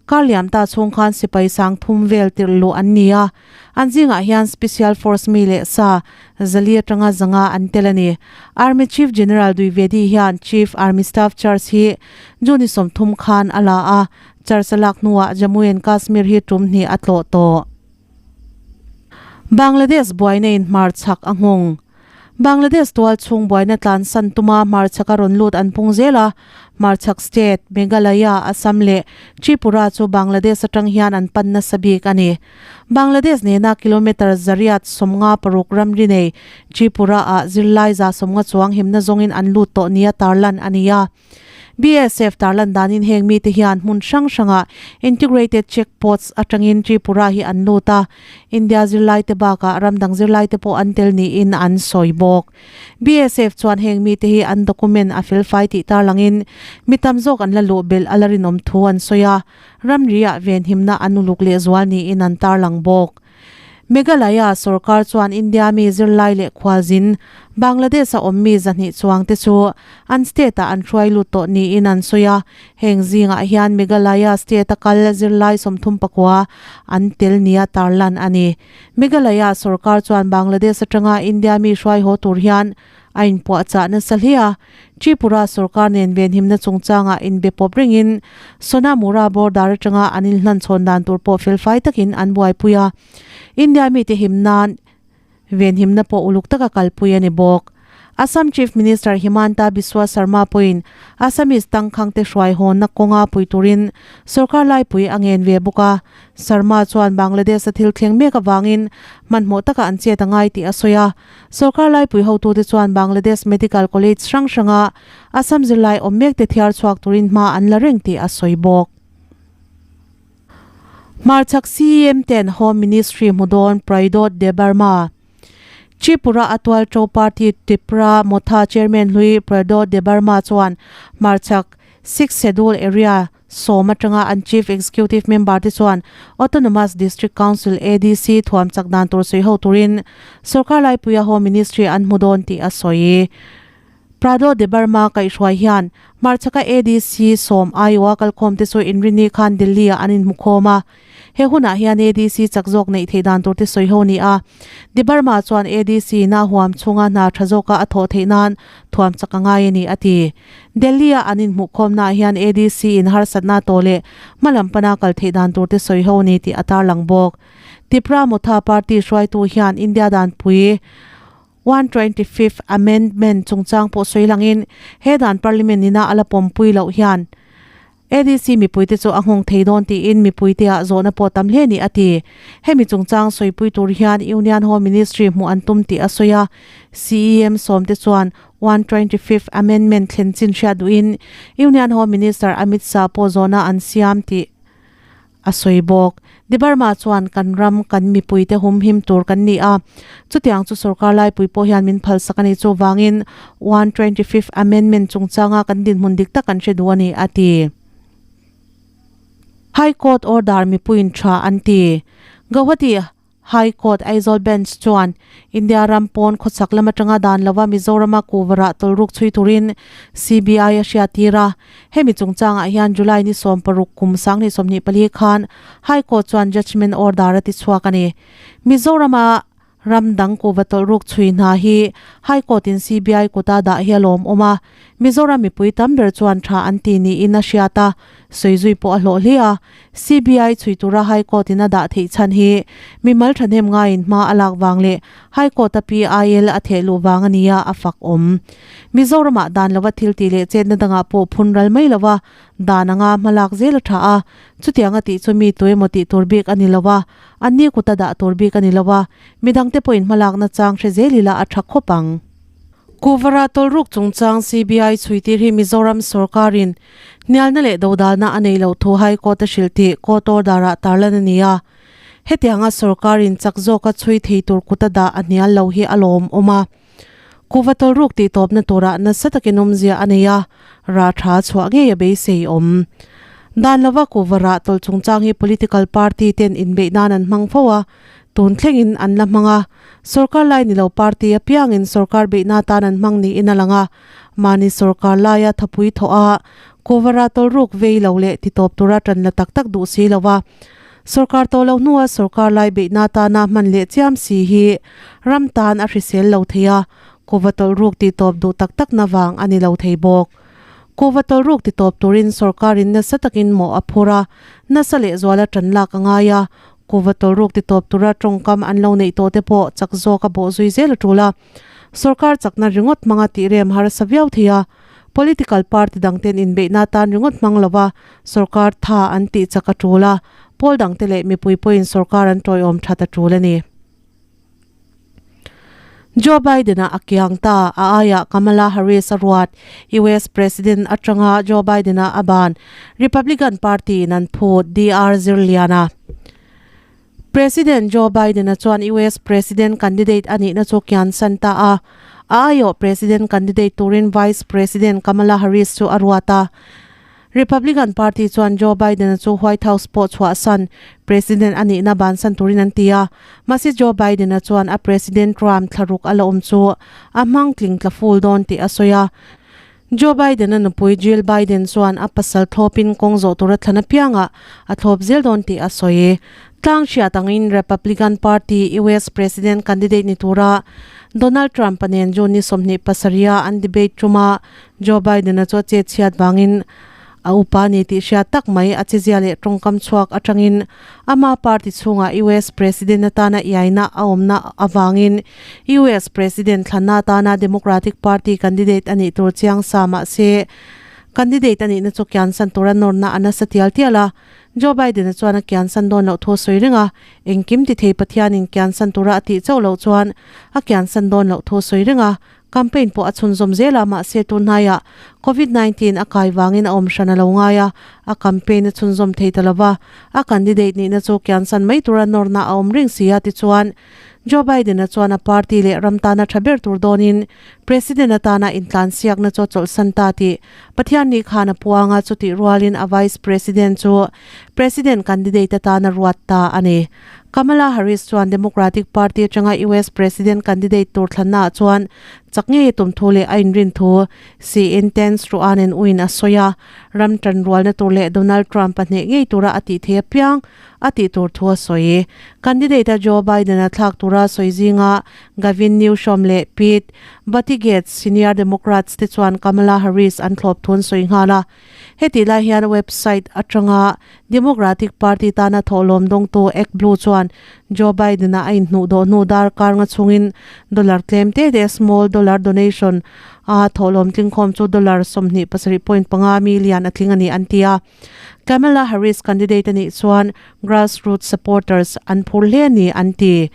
Kar liam ta chhung khan sipai sang thum vel tirh luh an ni a, an zingah hian Special Force mi leh sa zali atanga zanga an tel a ni. Army Chief General Dwivedi hian Chief Army Staff Charge hi June 30 khan a la a, charge a lak hnuah Jammu and Kashmir hi tum hnih a tlawh tawh. Bangladesh buaina in hmarchhak a nghawng. Bangladesh tual chhung buaina tlan san tuma hmarchhaka rawn lut an pung zel a, hmarchhak state Meghalaya, Assam leh Tripura chu Bangladesh atang hian an pan nasa bik a ni. Bangladesh nena kilometre 156 ramri nei Tripura ah zirlai 150 chuang himna zawngin an lut tawh nia tarlan a ni a. BSF tarlan danin heng mite hian hmun hrang hrangah Integrated Check Posts atangin Tripura hi an lut a, India zirlaite bakah ram dang zirlaite pawh an tel niin an sawi bawk. BSF chuan heng mite hi an document a felfai tih tarlangin mi tam zawk an la luh belh a la rinawm thu an sawi a, ramri-ah venhimna an uluk lehzual niin an tarlang bawk. Meghalaya sorkar chuan India mi zirlai leh khualzin Bangladesh a awm mi 200 chuang te chu an state ah an hruai lut tawh niin an sawi a, heng zingah hian Meghalaya state a kal zirlai 39 an tel nia tarlan a ni. Meghalaya sorkar chuan Bangladesh atanga India mi hruai haw tur hian a inpuahchah nasa hle a, Tripura sorkar nen venhimna chungchangah inbe pawp rengin Sonamura border atanga an inhlanchhawn dan tur pawh felfai takin an buaipui a, India mite him nan venhimna pawh uluk taka kalpui a ni bawk. Assam Chief Minister Himanta Biswa Sarma pawhin Assamese tangkhangte hruai hawnna kawnga pui turin sorkar laipui a ngen ve bawk a, Sarma chuan Bangladesh a thil thleng mek avangin hmanhmawh taka an chet a ngai tih a sawi a. Sorkar laipui hotute chuan Bangladesh Medical College hrang hranga Assam zirlai awm mekte thiar chhuak turin hma an la reng tih a sawi bawk. Hmarchhak CEM ten Home Ministry hmu dawn Praydot Debbarma. Tripura Atual To Party Tipra Motha Chairman hlui Praydot Debbarma chuan Hmarchhak Sixth Schedule Area Sawm atanga an Chief Executive Member te chuan Autonomous District Council, ADC, thuam chak dan tur sawi ho turin sorkar laipuia Home Ministry an hmu dawn tih a sawi. Prado Debbarma kaihhruai hian hmarchhaka ADC sawm aiawha kalkhawmte chu inrini khan Delhi-ah an inhmukhawm a. He hunah hian ADC chak zawk neih theih dan turte sawi ho ni a. Debbarma chuan ADC in a huam chhunga hna tha zawka a thawh theih nan thuam chak a ngai a ni a ti. Delhi-a an inhmuhkhawmnaah hian ADC in harsatna tawh leh hmalam pana kal theih dan turte sawi ho ni tih a tarlang bawk. Tipra Motha Party hruaitu hian India danpui 125th Amendment chungchang pawh sawi langin he dan Parliament ina a la pawmpui loh hian ADC mipuite chu a nghawng thei dawn tiin mipuite ah zawhna pawh tam hle ni a ti. Hemi chungchang sawipui tur hian Union Home Ministry hmuh an tum tih a sawi a, CEM sawmte chuan 125th Amendment thlen chin hriat duhin Union Home Minister Amit Shah pawh zawhna an siam tih a sawi bawk. Debbarma chuan kan ram kan mipuite humhim tur kan ni a, chutiang chu sorkar laipui pawh hian min phalsak a ni. Chuvangin 125th Amendment chungchanga kan dinhmun dik tak kan hre duh a ni, a ti. High Court order mipuiin tha an ti. Gauhati High Court Aizawl Bench chuan India ram pawn khawchhak lam atanga dan lova Mizorama kuvarah tawlruk chhui turin CBI a hriattir a. Hemi chungchangah hian July ni 16 kum 2024 khan High Court chuan Judgement Order a ti chhuak a ni. Mizorama ram dang kuva tawlruk chhui hna hi High Court in CBI kuta dah hi a lawmawm a. Mizoram mipui tam ber chuan tha an ti niin a hriat a, sawizui pawh a hlawh hle a. CBI chhui tura High Court in a dah theih chhan hi mimal thahnem ngaiin hma a lak vang leh High Court a PIL a theh luh vang a nia a fak awm. Mizoramah dan lova thil tih leh chetna dangah pawh phun ral mai lova dan anga hma lak zel a tha a, chutianga tih chu mi tu emaw tih tur bik a ni lo a, anni kuta dah tur bik a ni lo a, midangte pawhin hma lakna chang hre zel ila a tha khawp ang. Kuvara tawlruk chungchang CBI chhuitir hi Mizoram sorkarin hnialna leh dodalna a nei loh thu High Court a hrilh tih court order-ah tarlan a ni a. Hetianga sorkarin chak zawka chhui thei tur kuta dah a hnial lo hi a lawmawm a. Kuva tawlruk tihtawpna turah nasa takin awmzia a nei a, rah tha chhuah ngei a beisei awm. Dan lova kuva rah tawlh chungchang hi political party ten inbeih nan an hmang fo a, tun thlengin an la hmang a. Sorkar lai ni lo party apiangin sorkar beihna atan an hmang niin a lang a, mahni sorkar laia thapui thawh a, Kuvara tawlruk vei lo leh titawp tura tan la tak tak duh si lo a, sorkar tawh lo hnua sorkar lai beihna atana hman leh chiam si hi ram tan a hrisel lo thei a, Kuva tawlruk titawp duh tak takna vang a ni lo thei bawk. Kuva tawlruk titawp turin sorkarin nasa takin mawh a phur a, nasa lehzuala tan lak a ngai a, Kuva tawlruk titawp tura tawngkam an lo neih tawh te pawh chak zawk a bawh zui zel a tul a. Sorkar chakna ringawt hmanga tih rem harsa viau thei a. Political party dangten inbeihna atan ringawt hmang lova sorkar tha an tih chak a tul a, pawl dangte leh mipui pawhin sorkar an tawiawm that a tul a ni. Joe Biden-a a kiang ta, a aiah Kamala Harris a ruat. US President atanga Joe Biden-a a ban, Republican Party in an phut, DR Zirliana. President Joe Biden-a chuan US President candidate a nihna chu kian san ta a, a aiawh President candidate turin Vice President Kamala Harris chu a ruat a. Republican Party chuan Joe Biden-a chu White House pawh chhuahsan President a nihna bansan turin an ti a, mahse Joe Biden-a chuan a President ram thlaruk a la awm chu a hmang tling tla ful dawn tih a sawi a. Joe Biden-a nupui Jill Biden chuan a pasal thlawpin kawng zawh tura thlan apiangah a thlawp zel dawn tih a sawi. Tlang hriat angin Republican Party US President candidate ni tura Donald Trump-a nen June ni 27-a an debate ṭuma Joe Biden-a chu a chet chhiat vangin a upa a ni tih hriat tak mai a chezia leh tawngkam chhuak atangin ama party chhungah US President atana iaina a awmna avangin US President thlanna atana Democratic Party candidate a nih tur chiang sa mah se candidate a nihna chu kiansan tura nawrna a nasa tial tial a. Joe Biden-a chuan a kiansan dawn loh thu a sawi reng a, engkim ti thei Pathianin kiansan tura a tih chauh loh chuan a kiansan dawn loh thu a sawi reng a. Campaign pawh a chhunzawm zel a, mahse tunhnaiah Covid 19 a kai vangin a awm hran a lo ngai a, a campaign a chhunzawm thei ta lo va, a candidate nihna chu kiansan mai tura nawrna a awm reng si a, tichuan Joe Biden-a chuan a party leh ram tana tha ber tur dawnin President atana intlansiakna chu a chawlhsan ta tih Pathianni khan a puang a, chutih rualin a Vice President chu President candidate atana ruat ta a ni. Kamala Harris chuan Democratic Party atanga US President candidate tur thlannaah chuan chak ngei a tum thu leh a inrin thu CNTen's Ruanen uin a sawi a, ram tanrualna tur leh Donald Trump a hneh ngei tura a tih thei apiang a tih tur thu a sawi. Candidate-a Joe Biden-a thlak tura sawi zinga Gavin Newsom leh Pete Buttigieg senior Democrats te chuan Kamala Harris an thlawp thu an sawi nghal a. Hetih lai hian website atanga Democratic Party tana thawhlawm dawngtu ActBlue chuan Joe Biden-a a inhnuh dawh hnu darkar nga chhungin dollar tlem te te small dollar donation a thawhlawm tlingkhawm chu dollar 27.5 million a tling a ni an ti a. Kamala Harris candidate a nih chuan grassroots supporters an phur hle a ni an ti.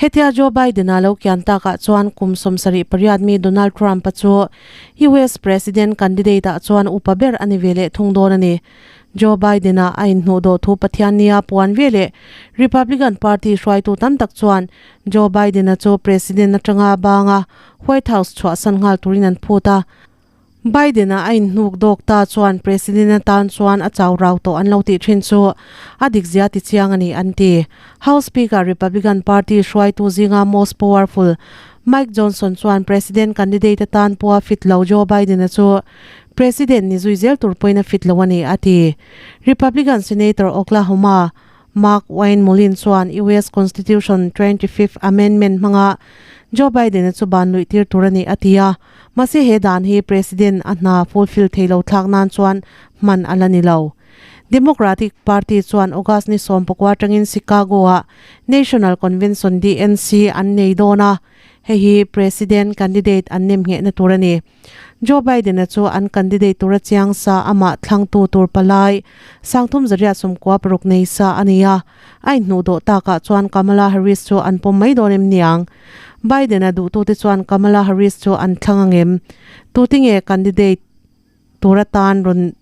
Hetia Joe Biden-a lo kian takah chuan kum 78 mi Donald Trump-a chu US President candidate-ah chuan upa ber a ni ve leh thung dawn a ni. Joe Biden-a a inhnuh dawh thu Pathiannia puan ve leh Republican Party hruaitu tam tak chuan Joe Biden-a chu President atanga banga White House chhuahsan nghal turin an phut a. Biden-a a inhnuk dawk ta chuan President atan chuan a chau rau tawh an lo tih thin chu a dik zia ti chiang a ni an ti. House Speaker Republican Party hruaitu zinga most powerful Mike Johnson chuan President candidate atan pawha fit lo Joe Biden-a chu President ni zui zel tur pawhin a fit lo a ni a ti. Republican Senator Oklahoma Mark Wayne Mullin chuan US Constitution 25th Amendment hmanga Joe Biden-a chu ban luih tir tur a ni a ti a, mahse he dan hi President a hna fulfill thei lo thlak nan chuan hman a la ni lo. Democratic Party chuan August ni 19 atangin Chicago-ah National Convention, DNC, an nei dawn a, hei hi President candidate an nemnghehna tur a ni. Joe Biden-a chu an candidate tura chiang sa amah thlangtu tur palai 396 nei sa a ni a, a inhnuh dawh takah chuan Kamala Harris chu an pawm mai dawn em niang? Biden-a duhtute chuan Kamala Harris chu an thlang angem? Tute nge candidate tur atan rawn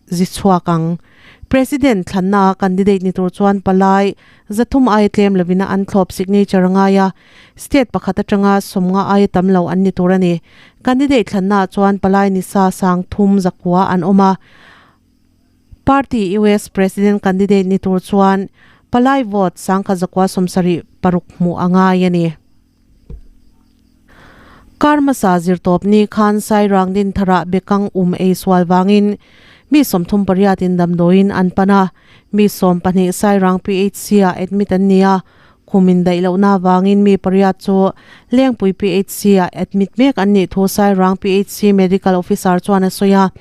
zi chhuak ang. President thlanna candidate ni tur chuan palai 300 aia tlem lovina an thlawp signature a ngai a, state pakhat atanga 50 aia tam lo an ni tur a ni. Candidate thlanna chuan palai ni sa 3900 an awm a. Party US President candidate ni tur chuan palai vote 1976 hmuh a ngai a ni. Kar hmasa zirtawp ni khan Sairang Dintharah bekang um ei sual vangin mi 38 in damdawiin an pan a, mi 12 Sairang PHC-ah admit an ni a, khum indaih lohna vangin mi pariat chu Lengpui PHC-ah admit mek an nih thu Sairang PHC Medical Officer chuan a sawi a.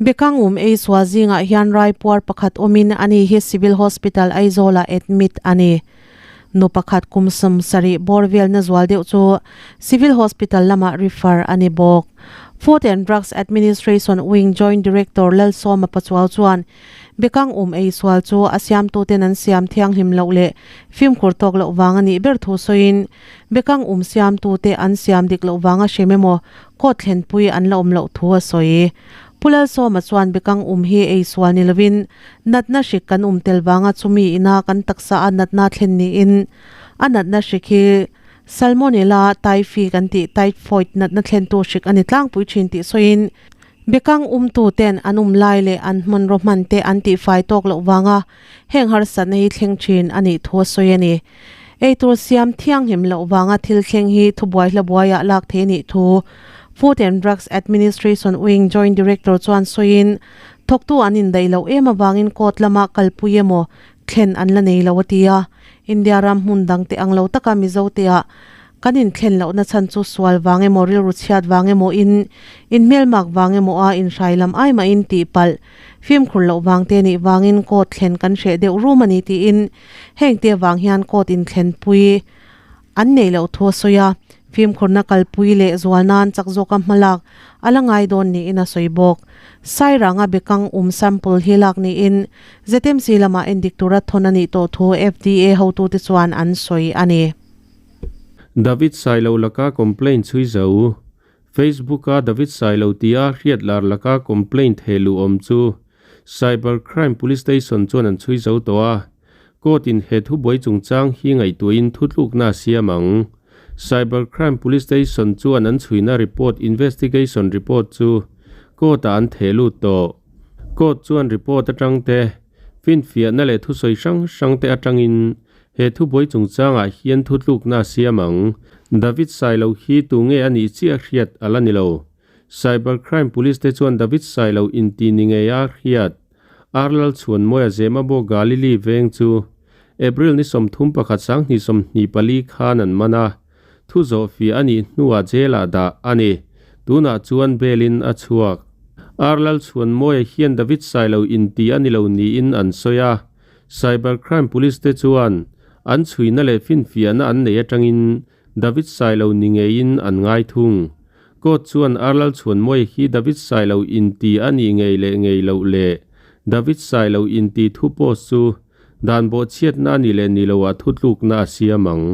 Bekang um ei sual zingah hian raipuar pakhat awmin ani hi Civil Hospital Aizawlah admit a ni. Nu pakhat kum 70 bawr velna zual deuh chu Civil Hospital lamah refer a ni bawk. Food and Drugs Administration Wing Joint Director Lalsawma Pachuau chuan Bekang um ei sual chu a siamtuten an siam thianghlim loh leh fimkhur tawk loh vang a nih ber thu sawiin Bekang um siamtute an siam dik loh vanga hrem emaw Court thlenpui an la awm loh thu a sawi. Pu Lalsawma chuan bekang um hi ei sual ni lovin natna hrik kan um tel vanga chumi ina kan taksa a natna thlen niin a natna hrik hi Salmonella typhi kan tih typhoid natna thlentu hrik a ni tlangpui thin tih sawiin bekang umtu ten an um lai leh an hmanraw hman te an tihfai tawk loh vanga heng harsatna hi thleng thin a nih thu a sawi a ni. Eitur siam thianghlim loh vanga thil thleng hi thubuai hlabuaiah lak thei a nih thu Food and Drugs Administration Wing Joint Director chuan sawiin, thawktu an indaih loh em avangin court lama kalpui emaw thlen an la nei lo a ti a. India ram hmun dangte ang lo taka Mizoteah kan inthlen lohna chhan chu sual vang emaw rilru chhiat vang emaw in inhmelmak vang emaw a inhrai lam ai mahin tihpalh fimkhur loh vangte nih vangin court thlen kan hreh deuh rum a ni tiin Heng te avang hian court inthlenpui an neih loh thu a sawi a, fimkhurna kalpui leh zual nan chak zawka hmalak a la ngai dawn niin a sawi bawk. Sairanga bekang um sample hi lak niin ZMC lamah endik tura thawn a nih tawh thu FDA hotute chuan an sawi a ni. David Sailo laka complaint chhui zo. Facebook-a David Sailo tia hriat lar laka complaint he luh awm chu Cyber Crime Police Station chuan an chhui zo tawh a, court-in he thubuai chungchang hi ngaihtuahin thutlukna a siam ang. Cyber Crime Police Station chuan an chhuina report investigation report chu court-ah an theh lut tawh. Court chuan report atang te. Finfiahna leh thusawi hrang hrangte atangin he thubuai chungchangah hian thutlukna a siam ang. David Sailo hi tunge a nih chiah hriat a la ni lo. Cyber Crime Police te chuan David Sailo inti ni ngei a hriat Arlal Chhuanmawia Zemabo Galili veng chu April ni 31 2024 khan an man a, thu zawh fiah a nih hnuah jail-ah dah a ni. Tunah chuan bail-in a chhuak. Arlal Chhuanmawia hian David Sailo inti a ni lo niin an sawi a, Cyber Crime Police te chuan an chhuina leh finfiahna an neih atangin David Sailo ni ngeiin an ngai thung. Court chuan Arlal Chhuanmawia hi David Sailo inti a nih ngei leh ngei loh leh David Sailo inti thu post chu dan bawhchhiatna a nih leh ni loah thutlukna a siam ang.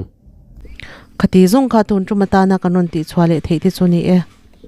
Khati zawng kha tun tum atana kan rawn tihchhuah leh theih te chu ni e.